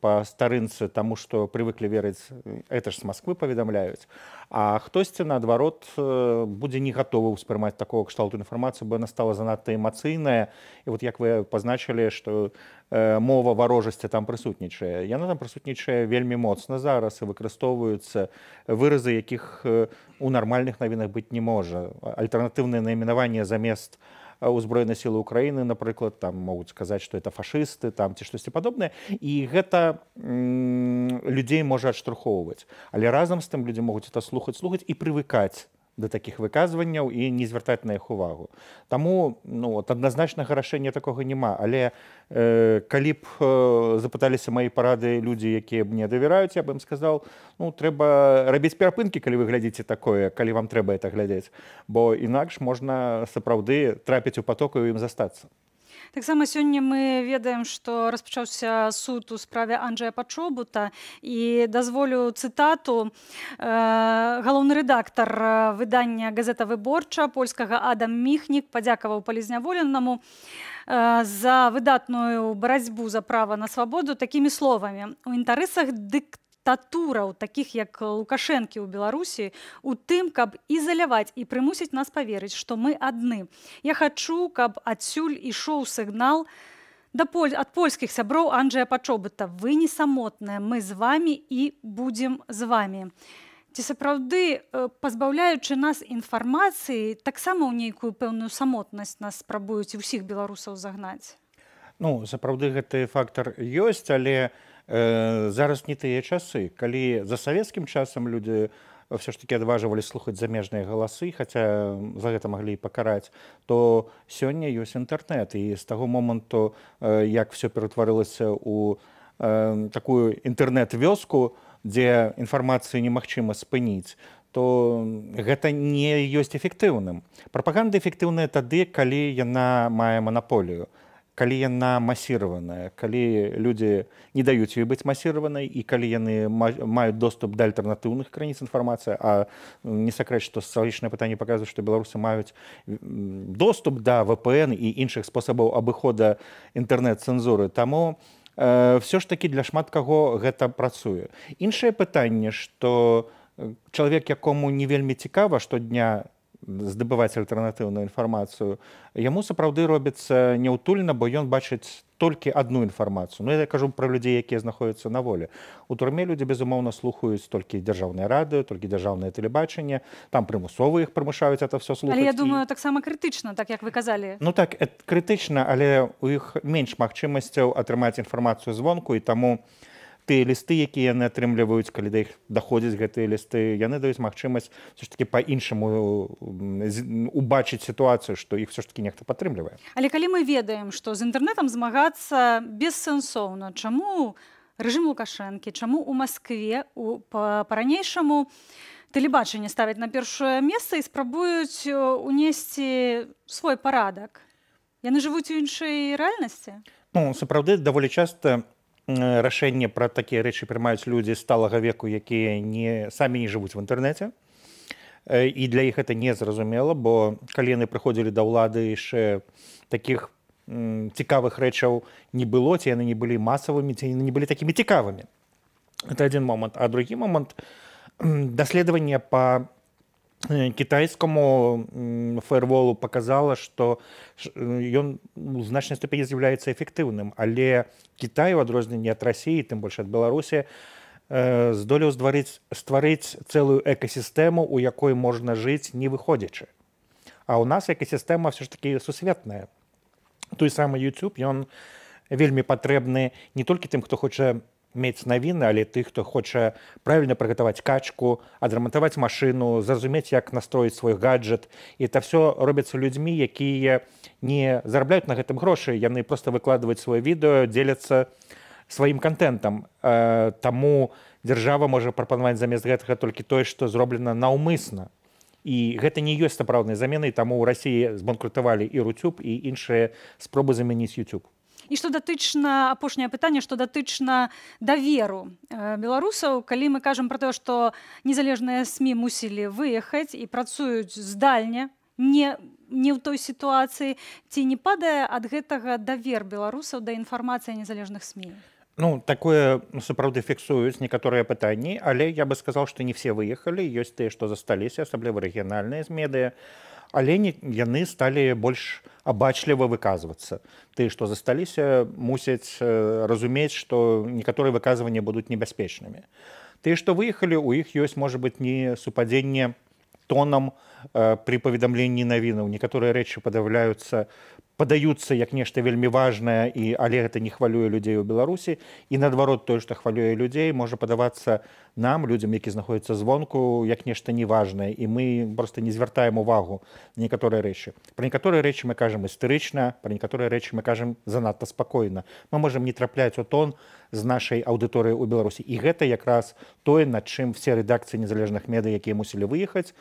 па старынцы таму, што прывыклі верыць, это ж з Масквы паведамляюць. А хтосьці, наадварот, будзе не гатовы ўспрымаць такого кшталту інфармацыю, бо яна стала занадта эмацыйная. І вот як вы пазначылі, што мова варожасці там прысутнічае. Яна там прысутнічае вельмі моцна зараз, і выкарыстоўваюцца выразы, якіх у нармальных навінах быць не можа. Альтэрнатыўнае найменаванне замест узброеныя сілы Украіны, напрыклад, там могуць сказаць, што это фашысты, там ці штосьці падобнае. І гэта людзей можа адштурхоўваць. Але разам з тым людзі могуць это слухаць, слухаць і прывыкаць да такіх выказванняў і не звяртаць на іх увагу. Таму, ну, от, адназначнага рашэння такога няма. Але калі б запыталіся мае парады людзі, якія мне давяраюць, я б ім сказаў, ну, трэба рабіць перапынкі, калі вы глядзіце такое, калі вам трэба это глядзець. Бо інакш можна сапраўды трапіць у паток і ў ім застацца. Таксама сёння мы ведаем, што распачаўся суд у справе Анджея Пачобута, і дазволю цытату. Галоўны рэдактар выдання «Газета Выборча» польскага Адам Міхнік падзякаваў палізняволенаму за выдатную барацьбу за права на свабоду такімі словамі: «У інтарэсах дыктатураў, такіх як Лукашэнкі ў Беларусі, у тым, каб ізаляваць і прымусіць нас паверыць, што мы адны. Я хачу, каб адсюль ішоў сігнал ад польскіх сяброў Анджея Пачобута. Вы не самотныя, мы з вамі і будзем з вамі». Ці сапраўды, пазбаўляючы нас інфармацыі, таксама ў нейкую пэўную самотнасць нас спрабуюць і ўсіх беларусаў загнаць? Ну, сапраўды гэты фактар ёсць, але зараз не тыя часы. Калі за савецкім часам людзі ўсё ж такі адважвалі слухаць замежныя галасы, хаця за гэта маглі і пакараць, то сёння ёсць інтэрнэт. І з таго моманту, як всё ператварылася ў такую інтэрнэт-вёску, дзе інфармацыю немагчыма спыніць, то гэта не ёсць эфектыўным. Прапаганда эфектыўная тады, калі яна мае манаполію, калі яна масіраваная, калі людзі не даюць ёй быць масіраванай і калі яны маюць доступ да альтэрнатыўных крыніц інфармацыі, а не сакрэт, што сацыялагічнае пытанне паказвае, што беларусы маюць доступ да VPN і іншых спосабаў абыхода інтэрнэт-цэнзуры. Таму ўсё ж такі для шмат каго гэта працуе. Іншае пытанне, што чалавек, якому не вельмі цікава штодня здабываць альтэрнатыўную інфармацыю, яму сапраўды робіцца няўтульна, бо ён бачыць толькі адну інфармацыю. Я кажу пра людзей, якія знаходзяцца на волі. У турме людзі, безумоўна, слухаюць толькі дзяржаўнае радыё, толькі дзяржаўнае тэлебачанне, там прымусова іх прымушаюць это всё слухаць. Але я думаю, таксама крытычна, так як вы казалі. Ну так, крытычна, але у іх менш магчымасцяў атрымаць інфармацыю звонку, і таму тыя лісты, якія яны атрымліваюць, калі да іх даходзяць гэтыя лісты, яны даюць магчымасць всё ж такі па-іншаму убачыць сітуацыю, што іх всё ж такі нехта падтрымлівае. Але калі мы ведаем, што з інтэрнэтам змагацца бессэнсоўна, чаму рэжым Лукашэнкі, чаму ў Маскве па-ранейшаму тэлебачанне ставяць на першае месца і спрабуюць унесці свой парадак? Яны жывуць у іншай рэальнасці? Сапраўды, даволі часта рашэнне пра такія рэчы прымаюць людзі сталага веку, якія самі не жывуць в інтэрнэце. І для іх это незразумела, бо калі яны прыходзілі да ўлады, яшчэ такіх цікавых рэчаў не было, ці яны не былі масавымі, ці яны не былі такімі цікавымі. Это один момант. А другі момант — даследаванне по китайскому фаерволу показала, что ён у значнай ступені з'яўляецца эфектыўным, але Кітай, у адрозненне ад Расіі, тым больш ад Беларусі, здолеў стварыць цэлую экасістэму, у якой можна жыць, не выходзячы. А ў нас экасістэма ўсё ж такі сусветная. Той самы YouTube, ён вельмі патрэбны не толькі тым, хто хоча мець навіны, але тых, хто хоча правільна прыгатаваць качку, адрамантаваць машыну, зразумець, як настроіць свой гаджет. І это все робіцца людзьмі, якія не зарабляюць на гэтым грошы, яны проста выкладваюць сваё відэо, дзеляцца сваім кантэнтам. Таму дзяржава можа прапанаваць замест гэтага толькі тое, што зроблена наўмысна. І гэта не ёсць сапраўднай заменай, таму ў Расіі збанкрутавалі і Рутюб, і іншыя спробы замяніць YouTube. І што датычна, апошняе пытанне, што датычна даверу беларусаў, калі мы кажам пра тое, што незалежныя СМІ мусілі выехаць і працуюць здальня, не ў той сітуацыі, ці не падае ад гэтага давер беларусаў да інфармацыі незалежных СМІ? Ну, такое сапраўды фіксуюць некаторыя пытанні, але я бы сказал, што не все выехалі, ёсць тыя, што засталіся, асабліва рэгіянальныя медыа, але яны сталі больш абачліва выказвацца. Тыя, што засталіся, мусяць разумець, што некаторыя выказванні будуць небяспечнымі. Тыя, што выехалі, у іх ёсць, можа быць, не супадзенне тонам пры паведамленні навінаў. Некаторыя рэчы падаюцца як нешта вельмі важнае, але гэта не хвалюе людзей у Беларусі. І наадварот, тое, што хвалюе людзей, можа падавацца нам, людзям, які знаходзяцца звонку, як нешта неважнае. І мы проста не звяртаем увагу на некаторыя рэчы. Пра некаторыя рэчы мы кажам істэрычна, пра некаторыя рэчы мы кажам занадта спакойна. Мы можам не трапляць у тон з нашай аўдыторыяй у Беларусі. І гэта якраз тое, над чым все рэдакцыі незалежных медыа, якія мусілі выехаць,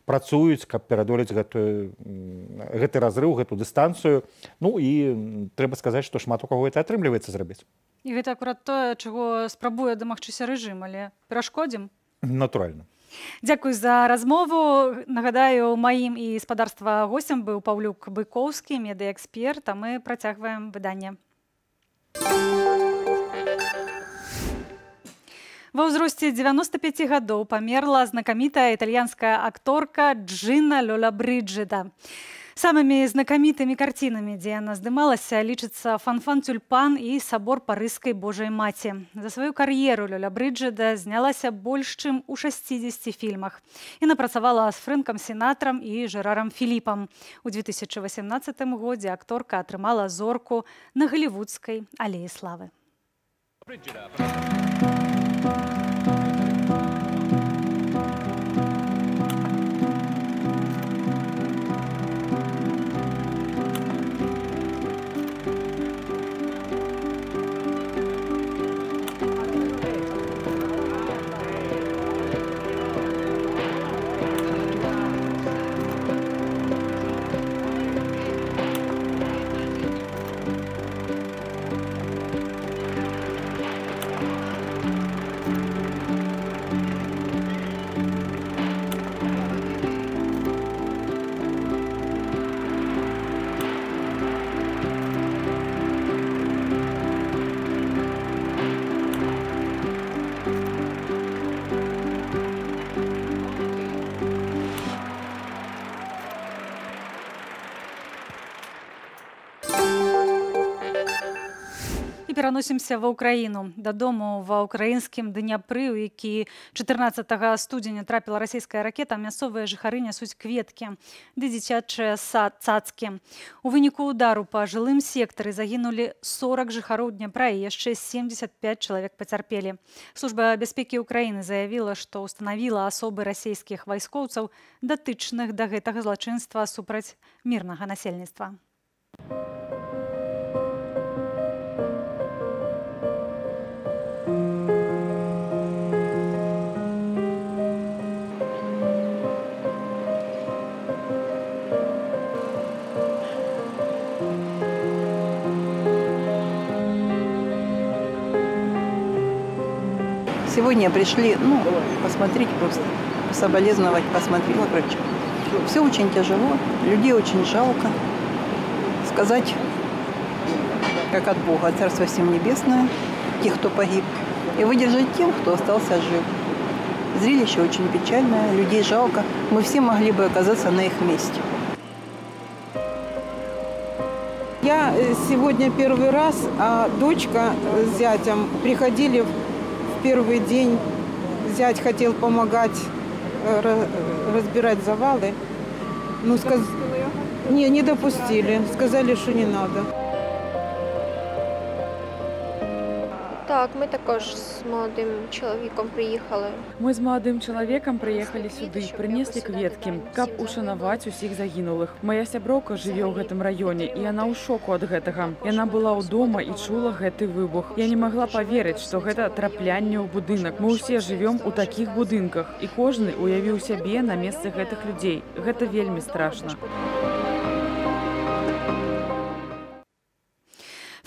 працуюць, каб перадолець гэты разрыў, гэту дыстанцыю. Ну і трэба сказаць, што шмат у каго это атрымліваецца зрабіць. І гэта акурат тое, чаго спрабуе дамагчыся рэжым, але перашкодзім? Натуральна. Дзякуй за размову. Нагадаю, маім і спадарства госцем быў Паўлюк Быкоўскі, медыяэксперт, а мы працягваем выданне. Ва ўзросце 95 гадоў памерла знакамітая італьянская акторка Джына Лёлабрыджыда. Самымі знакамітымі карцінамі, дзе яна здымалася, лічыцца «Фанфан Тюльпан» і «Сабор Парыжскай Божай Маці». За сваю кар'еру Лёлабрыджыда знялася больш чым у 60 фільмах. Яна працавала з Фрэнкам Сінатрам і Жэрарам Філіпам. У 2018 годзе акторка атрымала зорку на Галівудскай алеі славы. Пераносімся ва Украіну. Дадому ва ўкраінскім Дняпры, у які 14 студзеня трапіла расійская ракета, мясцовыя жыхары нясуць кветкі ды дзіцячыя цацкі. У выніку удару па жылым сектары загінулі 40 жыхароў Дняпра і яшчэ 75 чалавек пацярпелі. Служба бяспекі Украіны заявіла, што ўстанавіла асобы расійскіх вайскоўцаў, датычных да гэтага злачынства супраць мірнага насельніцтва. Сегодня пришли, ну, посмотреть просто, пособолезновать, посмотреть, ну, короче. Все очень тяжело, людей очень жалко. Сказать Как от Бога. Царство всем небесное, тех, кто погиб, и выдержать тем, кто остался жив. Зрелище очень печальное, людей жалко. Мы все могли бы оказаться на их месте. Я сегодня первый раз, а дочка с зятем приходили в первый день. Зять хотел помогать разбирать завалы. Ну, не допустили. Сказали, что не надо. Так, ми також з молодим чоловіком приїхали. Мы з маладым чалавекам прыехалі сюды, прынеслі кветкі, каб ушанаваць усіх загінулых. Мая сяброўка жыве ў гэтым раёне, і яна ў шоку ад гэтага. Яна была ўдома і чула гэты выбух. Я не магла паверыць, што гэта траплянне ў будынак. Мы ўсе жывём у такіх будынках, і кожны уявіў сябе на месцы гэтых людзей. Гэта вельмі страшна.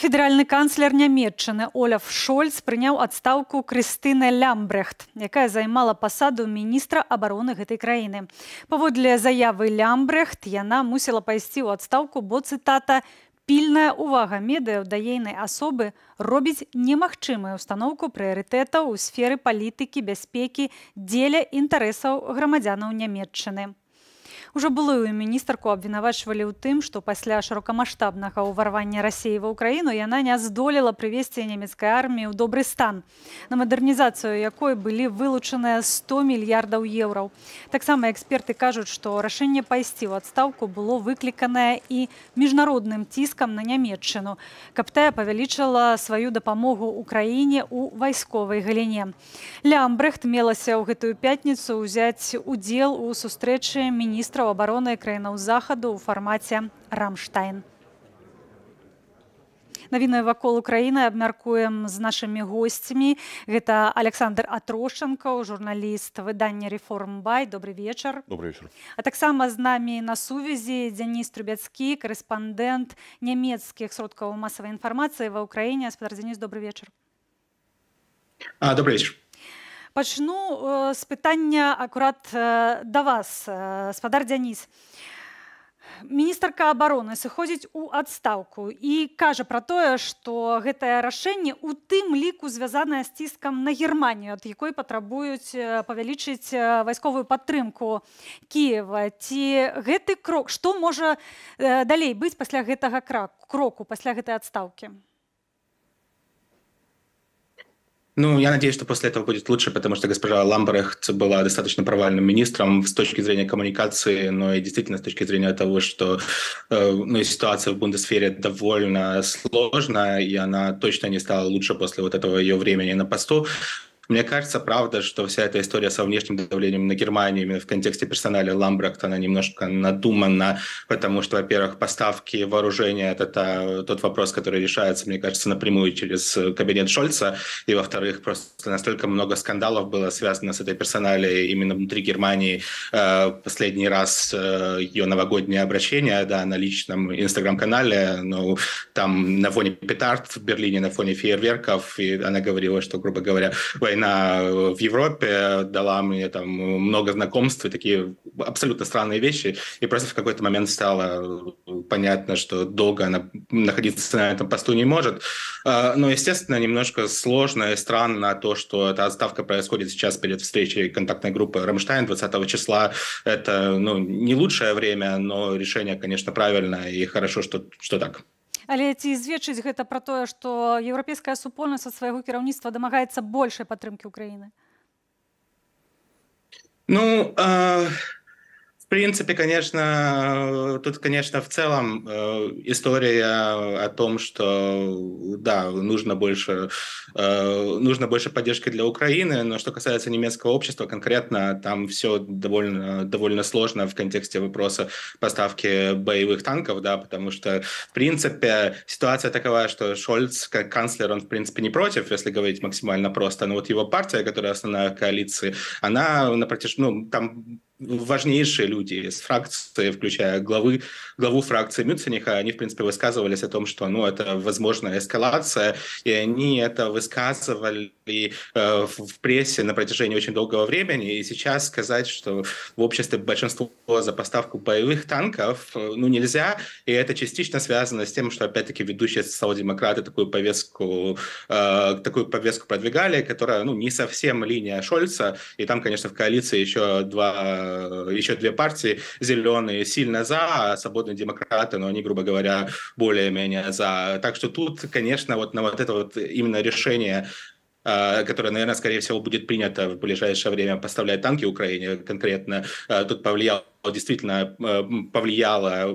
Федэральны канцлер Нямеччыны Олаф Шольц прыняў адстаўку Крыстыны Лямбрехт, якая займала пасаду міністра абароны гэтай краіны. Паводле заявы Лямбрехт, яна мусіла пайсці ў адстаўку, бо, цытата, «пільная увага медыяў да ейнай асобы робіць немагчымую устаноўку прыярытэтаў у сферы палітыкі, бяспекі дзеля інтарэсаў грамадзянаў Нямеччыны». Ужо былую міністарку абвінавачвалі ў тым, што пасля шырокамаштабнага ўварвання Расіі ва Украіну яна не здолела прывесці нямецкай арміі ў добры стан, на мадэрнізацыю якой былі вылучаныя 100 мільярдаў еўраў. Таксама эксперты кажуць, што рашэнне пайсці ў адстаўку было выкліканае і міжнародным ціскам на Нямеччыну, каб тая павялічыла сваю дапамогу Украіне ў вайсковай галіне. Лямбрехт мелася ў гэтую пятніцу ўзяць удзел у сустрэчы міністраў абароны краінаў Захаду ў фармаце «Рамштайн». Навіны вакол Украіны абмяркуем з нашымі госцямі. Гэта Александр Атрошчанкаў, журналіст выдання «Реформбай». Добрый вечар. Добрый вечер. А таксама з намі на сувязі Дзяніс Трубяцкі, карэспандэнт нямецкіх сродкаў масавай інфармацыі ва Украіне. Спадар Дзяніс, добрый вечар. Добрый вечер. Пачну з пытання акурат да вас, спадар Дзяніс. Міністарка абароны сыходзіць у адстаўку і кажа пра тое, што гэтае рашэнне ў тым ліку звязанае з ціскам на Германію, ад якой патрабуюць павялічыць вайсковую падтрымку Кіева. Ці гэты крок, што можа далей быць пасля гэтага кроку, пасля гэтай адстаўкі? Ну, я надеюсь, что после этого будет лучше, потому что госпожа Ламбрехт была достаточно провальным министром с точки зрения коммуникации, но и действительно с точки зрения того, что ситуация в Бундесфере довольно сложная, и она точно не стала лучше после вот этого ее времени на посту. Мне кажется, правда, что вся эта история со внешним давлением на Германию именно в контексте персонали Ламбрехт, она немножко надумана, потому что, во-первых, поставки вооружения – это тот вопрос, который решается, мне кажется, напрямую через кабинет Шольца, и, во-вторых, просто настолько много скандалов было связано с этой персоналией именно внутри Германии. Последний раз ее новогоднее обращение, да, на личном инстаграм-канале, ну, там на фоне петард в Берлине, на фоне фейерверков, и она говорила, что, грубо говоря, война в Европе дала мне там много знакомств и такие абсолютно странные вещи. И просто в какой-то момент стало понятно, что долго она находиться на этом посту не может. Но, естественно, немножко сложно и странно то, что эта отставка происходит сейчас перед встречей контактной группы «Рамштайн» 20 числа. Это, ну, не лучшее время, но решение, конечно, правильное, и хорошо, что так. Але ці сведчыць гэта пра тое, што еўрапейская супольнасць ад свайго кіраўніцтва дамагаецца большай падтрымкі Украіны? Ну, в принципе, конечно, тут, конечно, в целом история о том, что, да, нужно больше поддержки для Украины, но что касается немецкого общества конкретно, там все довольно сложно в контексте вопроса поставки боевых танков, да, потому что, в принципе, ситуация такова, что Шольц, как канцлер, он, в принципе, не против, если говорить максимально просто, но вот его партия, которая основная в коалиции, она на протяжении, ну, там важнейшие люди из фракции, включая главу фракции Мюцениха, они, в принципе, высказывались о том, что, ну, это возможная эскалация, и они это высказывали в прессе на протяжении очень долгого времени, и сейчас сказать, что в обществе большинство за поставку боевых танков, ну, нельзя, и это частично связано с тем, что, опять-таки, ведущие социал-демократы такую повестку продвигали, которая, ну, не совсем линия Шольца, и там, конечно, в коалиции еще две партии, зеленые сильно за, а свободные демократы, но они, грубо говоря, более-менее за. Так что тут, конечно, вот на вот это вот именно решение, которое, наверное, скорее всего, будет принято в ближайшее время, поставлять танки Украине конкретно, тут повлияло,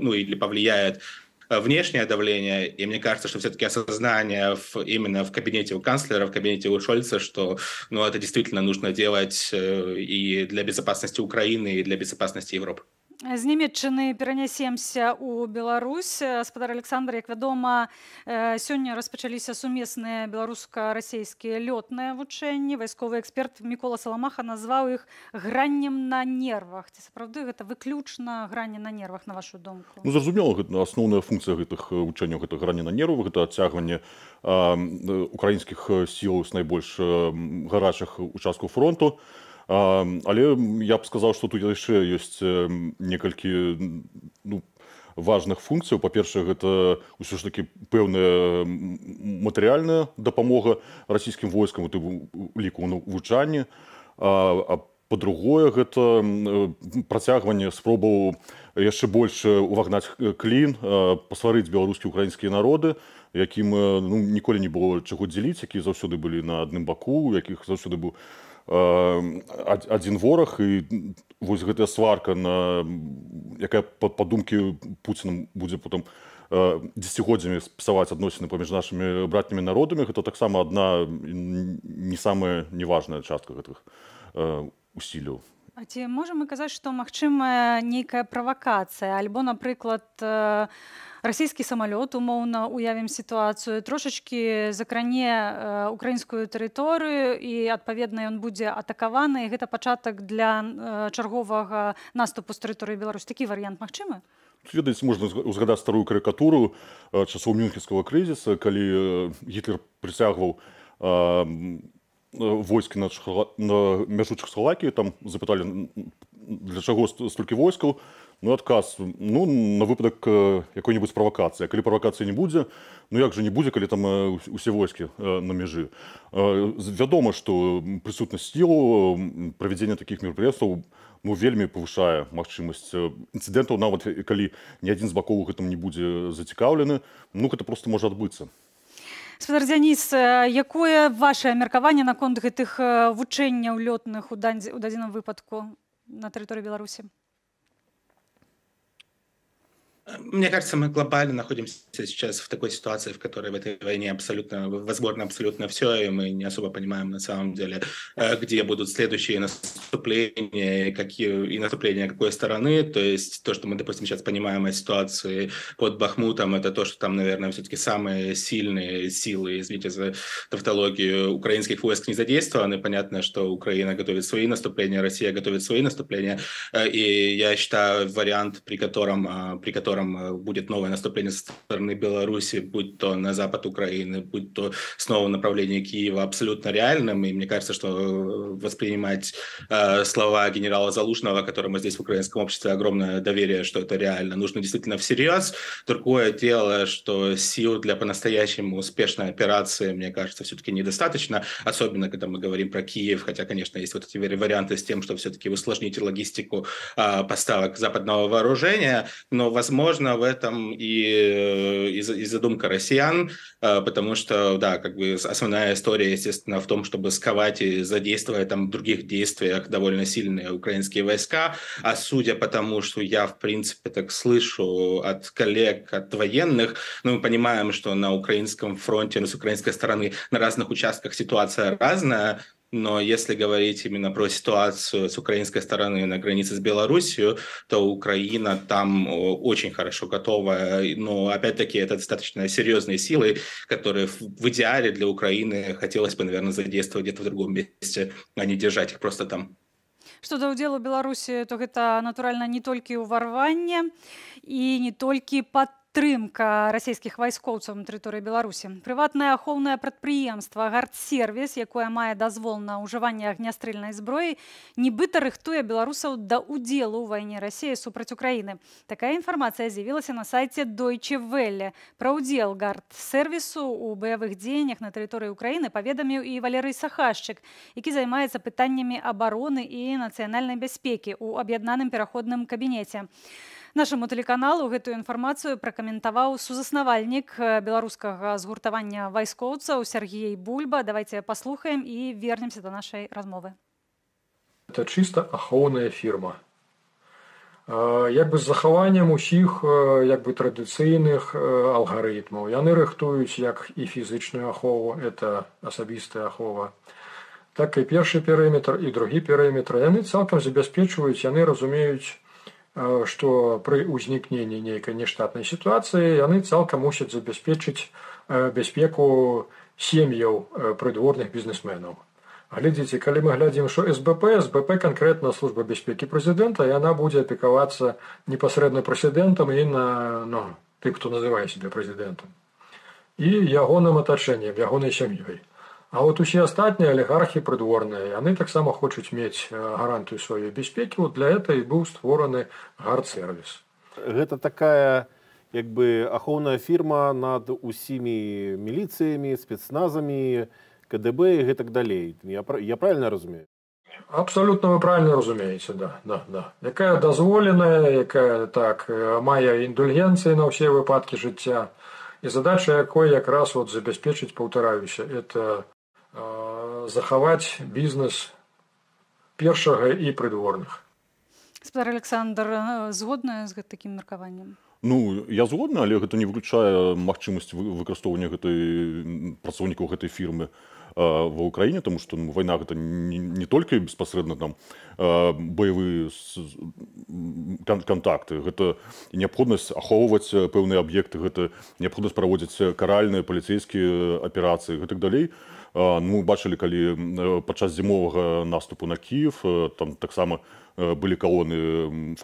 ну или повлияет внешнее давление, и мне кажется, что все-таки осознание именно в кабинете у канцлера, в кабинете у Шольца, что, ну, это действительно нужно делать и для безопасности Украины, и для безопасности Европы. З Нямеччыны перанясемся ў Беларусь. Спадар Александр, як вядома, сёння распачаліся сумесныя беларуска-расійскія лётныя вучэнні. Вайсковы эксперт Мікола Саламаха назваў іх граннем на нервах. Ці сапраўды гэта выключна гранне на нервах, на вашу думку? Ну, зразумела, асноўная функцыя гэтых вучэнняў — гэта гранне на нервах, гэта адцягванне украінскіх сіл з найбольш гарачых участкаў фронту. Але я б сказаў, што тут яшчэ ёсць некалькі, ну, важных функцый. Па-першае, гэта ўсё ж такі пэўная матэрыяльная дапамога расійскім войскам у тым ліку навучанні. А па-другое, гэта працягванне спробаў яшчэ больш увагнаць клін, пасварыць беларускія і украінскія народы, якім, ну, ніколі не было чаго дзеліць, якія заўсёды былі на адным баку, у якіх заўсёды быў адзін вораг, і вось гэтая сварка, якая, па думкі Пуціна, будзе потым дзесяцігоддзямі псаваць адносіны паміж нашымі братнімі народамі, гэта таксама адна не самая неважная частка гэтых усілляў. А ці можам мы казаць, што магчымая нейкая правакацыя, альбо, напрыклад, расійскі самалёт, умоўна уявім сітуацыю, трошачкі закране украінскую тэрыторыю і, адпаведна, ён будзе атакаваны, і гэта пачатак для чарговага наступу з тэрыторыі Беларусі. Такі варыянт магчымы? Ведаеце, можна узгадаць старую карыкатуру часоў мюнхенскага крызіса, калі Гітлер прыцягваў войскі на мяжу Чэхаславакіі, там запыталі, для чаго столькі войскаў, ну, адказ, ну, на выпадак якой-небудзь правакацыі. А калі правакацыі не будзе, ну, як жа не будзе, калі там усе войскі на мяжы. Вядома, што прысутнасць сіл, правядзенне такіх мерапрыемстваў, ну, вельмі павышае магчымасць інцыдэнтаў, нават калі ні адзін з бакоў у гэтым не будзе зацікаўлены, ну, гэта проста можа адбыцца. Спадар Дзяніс, якое ваше меркаванне наконт гэтых вучэнняў лётных у дадзеным выпадку на тэрыторыі Беларусі? Мне кажется, мы глобально находимся сейчас в такой ситуации, в которой в этой войне абсолютно возможно абсолютно все, и мы не особо понимаем на самом деле, где будут следующие наступления, какие и наступления какой стороны. То есть то, что мы, допустим, сейчас понимаем о ситуации под Бахмутом, это то, что там, наверное, все-таки самые сильные силы, извините за тавтологию, украинских войск не задействованы. Понятно, что Украина готовит свои наступления, Россия готовит свои наступления, и я считаю, вариант, при котором будет новое наступление со стороны Беларуси, будь то на запад Украины, будь то снова в направлении Киева, абсолютно реальным. И мне кажется, что воспринимать слова генерала Залужного, которому здесь в украинском обществе огромное доверие, что это реально, нужно действительно всерьез. Другое дело, что сил для по-настоящему успешной операции, мне кажется, все-таки недостаточно, особенно когда мы говорим про Киев, хотя, конечно, есть вот эти варианты с тем, что все-таки усложнить логистику поставок западного вооружения, но, возможно, в этом и задумка россиян, потому что, да, как бы основная история, естественно, в том, чтобы сковать и задействовать там в других действиях довольно сильные украинские войска, а судя по тому, что я, в принципе, так слышу от коллег, от военных, ну, мы понимаем, что на украинском фронте, ну, с украинской стороны на разных участках ситуация разная, но если говорить именно про ситуацию с украинской стороны на границе с Беларусью, то Украина там очень хорошо готова. Но опять-таки это достаточно серьезные силы, которые в идеале для Украины хотелось бы, наверное, задействовать где-то в другом месте, а не держать их просто там. Што да ўдзелу Беларусі, то гэта, натуральна, не толькі ўварванне і не толькі падтрымка расійскіх вайскоўцаў на тэрыторыі Беларусі. Прыватнае ахоўнае прадпрыемства «Гардсервіс», якое мае дазвол на ўжыванне агнястрэльнай зброі, нібыта рыхтуе беларусаў да ўдзелу ў вайне Расіі супраць Украіны. Такая інфармацыя з'явілася на сайце Deutsche Welle. Пра ўдзел «Гардсервісу» ў баявых дзеяннях на тэрыторыі Украіны паведаміў і Валерый Сахашчык, які займаецца пытаннямі абароны і нацыянальнай бяспекі ў аб'яднаным пераходным кабінеце. Нашаму тэлеканалу гэтую інфармацыю пракаментаваў сузаснавальнік беларускага згуртавання вайскоўцаў Сергей Бульба. Давайте паслухаем і вернемся до нашай размовы. Это чыста ахоўная фірма. Як бы з захаваннем усіх як бы традыцыйных алгарытмаў. Яны рыхтуюць як і фізычную ахову, это асабістая ахова, так і першы перыметр, і другі перыметр. Яны цалкам забяспечваюць, яны разумеюць, што пры ўзнікненні нейкай нештатнай сітуацыі яны цалкам мусяць забяспечыць бяспеку сем'яў прыдворных бізнесменаў. Глядзіце, калі мы глядзім, што СБП, СБП канкрэтна служба бяспекі прэзідэнта, і яна будзе апекавацца непасрэдна прэзідэнтам і на, ну, тым, хто называе сябе прэзідэнтам, і ягоным атачэннем, ягонай сям'ёй. А вот усе астатнія алігархі прыдворныя, яны таксама хочуць мець гарантыю сваёй бяспекі, вот для этого і быў створаны «Гардсервіс». Гэта такая як бы ахоўная фірма над усімі міліцыямі, спецназамі, КДБ і гэтак далей. Я правильно разумею? Абсолютно вы правильно разумееце, да. Якая дазволеная, якая так мае індульгенцыі на ўсе выпадкі жыцця, і задача якой якраз вот забяспечыць, паўтараюся, это захаваць бізнес першага і прыдворных. Спадар Александр, згодны з такім меркаваннем? Ну, я згодны, але гэта не выключае магчымасць выкарыстоўвання гэтай працоўнікаў гэтай фірмы ва Украіне, тому што, ну, вайна гэта не толькі беспасрэдна там баявыя кантакты, гэта неабходнасць ахоўваць пэўныя аб'екты, гэта неабходнасць праводзіць каральныя паліцейскія аперацыі, гэтак далей. Ну, бачылі, калі падчас зімовага наступу на Кіев там таксама былі калоны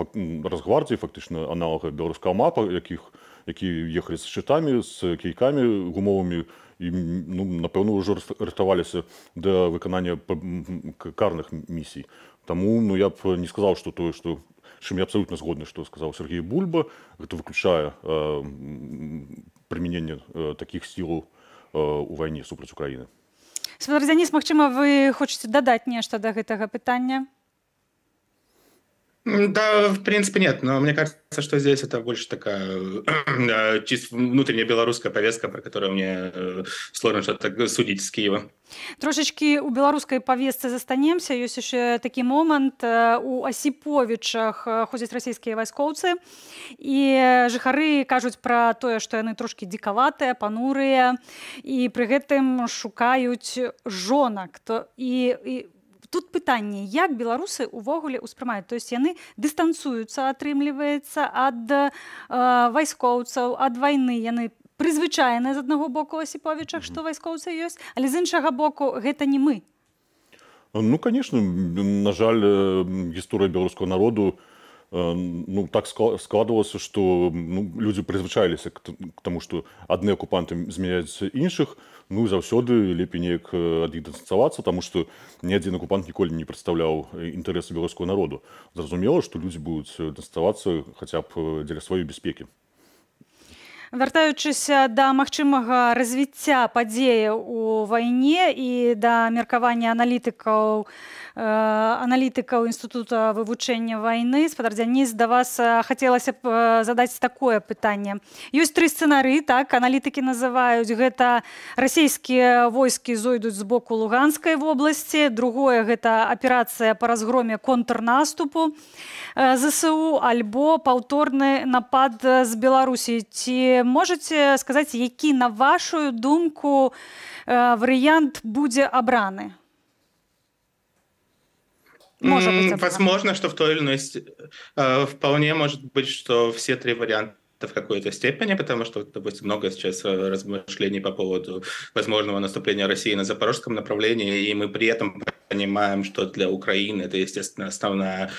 Росгвардіі, фактычна аналага беларускага МАПа, якія ехалі з шчытамі, з кійкамі гумовымі і, ну, напэўна, ўжо рыхтаваліся да выканання карных місій. Таму, ну, я б не сказаў, што тое, што чым я абсалютна згодны, што сказаў Сергей Бульба, гэта выключае прымяненне такіх сілаў у вайне супраць Украіны. Спадар Дзяніс, магчыма, вы хочаце дадаць нешта да гэтага пытання? Да, в принципе, нет, но мне кажется, что здесь это больше такая чисто внутренняя белорусская повестка, про которую мне сложно что-то судить с Киева. Трошачкі у беларускай павестцы застанемся. Ёсць яшчэ такі момант. У Асіповічах ходзяць расійскія вайскоўцы, і жыхары кажуць пра тое, што яны трошкі дзікаватыя, панурыя, і пры гэтым шукаюць жонак. То, і тут пытанне, як беларусы увогуле ўспрымаюць. То есть яны дыстанцуюцца, атрымліваецца, ад вайскоўцаў, ад вайны. Яны прызвычаеныя з аднаго боку ў Асіповічах, што вайскоўцы ёсць, але з іншага боку гэта не мы. Ну, конечно, на жаль, гісторыя беларускага народу, ну, так складывалася, што, ну, людзі прызвычаіліся к таму, што адны акупанты змяняюць іншых, ну, заўсёды лепей неяк ад іх дыстанцавацца, таму што ні адзін акупант ніколі не прадстаўляў інтарэсы беларускага народу. Зразумела, што людзі будуць дыстанцавацца хаця б дзеля сваёй бяспекі. Вяртаючыся да магчымага развіцця падзеяў у вайне і да меркавання аналітыкаў Інстытута вывучэння вайны, спадар Дзяніс, да вас хацелася б задаць такое пытанне. Ёсць тры сцэнары, так, аналітыкі называюць. Гэта расійскія войскі зойдуць з боку Луганскай вобласці, другое гэта аперацыя па разгроме контрнаступу ЗСУ альбо паўторны напад з Беларусі. Ці можаце сказаць, які, на вашу думку, варыянт будзе абраны? Может быть, возможно, что в той или иной вполне может быть, что все три варианта в какой-то степени, потому что, допустим, много сейчас размышлений по поводу возможного наступления России на запорожском направлении, и мы при этом понимаем, что для Украины это, естественно, основная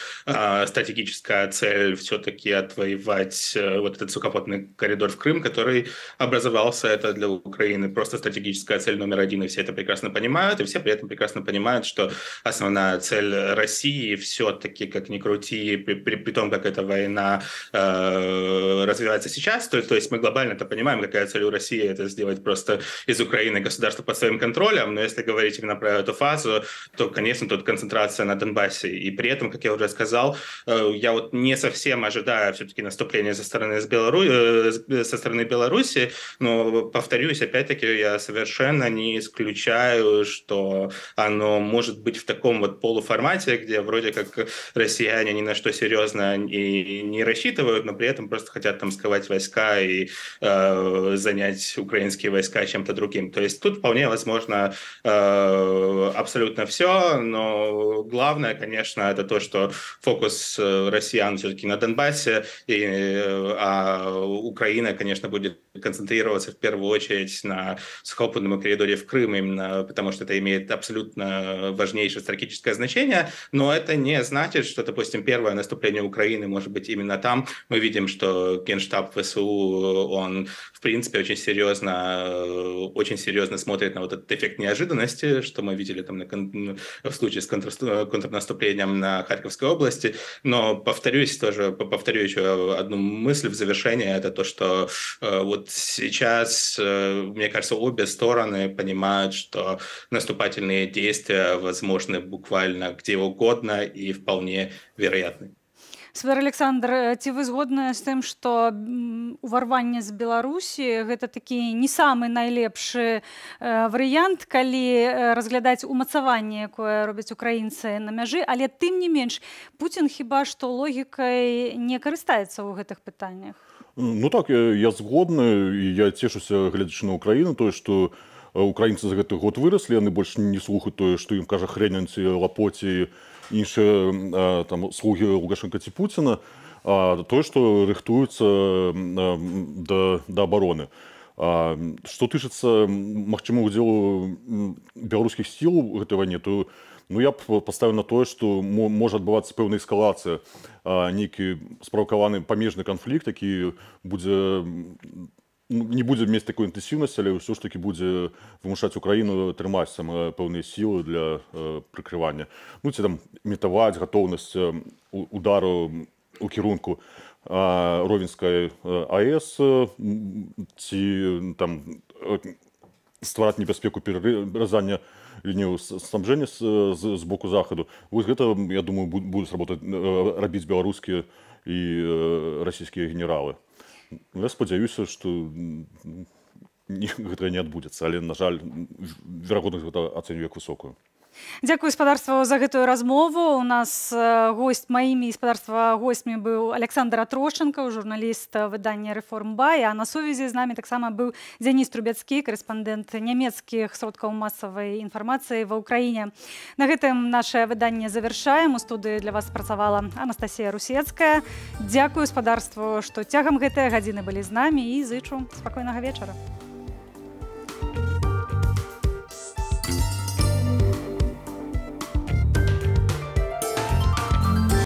стратегическая цель все-таки отвоевать вот этот сухопутный коридор в Крым, который образовался. Это для Украины просто стратегическая цель номер один, и все это прекрасно понимают, и все при этом прекрасно понимают, что основная цель России все-таки, как ни крути, при том, как эта война развивается сейчас, то есть мы глобально это понимаем, какая цель у России, это сделать просто из Украины государство под своим контролем, но если говорить именно про эту фазу, то, конечно, тут концентрация на Донбассе. И при этом, как я уже сказал, я вот не совсем ожидаю все-таки наступления со стороны Беларуси, но, повторюсь, опять-таки, я совершенно не исключаю, что оно может быть в таком вот полуформате, где вроде как россияне ни на что серьезно и не рассчитывают, но при этом просто хотят там сковать войска и занять украинские войска чем-то другим. То есть тут вполне возможно абсолютно все, но главное, конечно, это то, что фокус россиян все-таки на Донбассе, а Украина, конечно, будет концентрироваться в первую очередь на сухопутном коридоре в Крым, именно потому что это имеет абсолютно важнейшее стратегическое значение, но это не значит, что, допустим, первое наступление Украины может быть именно там. Мы видим, что Генштаб ВСУ, он, в принципе, очень серьезно смотрит на вот этот эффект неожиданности, что мы видели там в случае с контрнаступлением на Харьковской области. Но повторюсь тоже, повторю еще одну мысль в завершение, это то, что вот сейчас, мне кажется, обе стороны понимают, что наступательные действия возможны буквально где угодно и вполне вероятны. Спадар Александр, ці вы згодны з тым, што ўварванне з Беларусі гэта такі не самы найлепшы варыянт, калі разглядаць умацаванне, якое робяць украінцы на мяжы, але тым не менш Пуцін хіба што логікай не карыстаецца ў гэтых пытаннях? Ну так, я згодны, і я цешуся, гледзячы на Украіну, тое, што украінцы за гэты год выраслі, яны больш не слухаюць тое, што ім кажа Хрэнін ці Лапоці, іншыя там слугі Лукашэнка ці Пуціна, а тое, што рыхтуюцца да абароны. Што тычыцца магчымага удзелу беларускіх сіл у гэтай вайне, то ну, я б паставіў на тое, што можа адбывацца пэўная эскалацыя, нейкі справакаваны памежны канфлікт, які будзе не будзе мець такой інтэнсіўнасці, але ўсё ж такі будзе вымушаць Украіну трымаць там пэўныя сілы для прыкрывання. Ну, ці там імітаваць гатоўнасць удару ў кірунку Ровенскай АЭС, ці там ствараць небяспеку пераразання лінію снабжэння з боку захаду. Вось гэта, я думаю, будуць рабіць беларускія і расійскія генералы. Я спадзяюся, што гэтага не адбудзецца, але, на жаль, верагоднасць гэта ацэньваю як высокую. Дзякую, спадарства, за гэтую размову. У нас гость маімі і спадарства госцьмі быў Александр Атрошчанкаў, журналіст выдання «Рэформбай», а на сувязі з намі таксама быў Дзяніс Трубяцкі, карэспандэнт нямецкіх сродкаў масавай інфармацыі ва Ўкраіне. На гэтым наше выданне завяршаем. У студыі для вас працавала Анастасія Русецкая. Дзякую спадарству, што цягам гэтай гадзіны былі з намі, і зычу спакойнага вечара.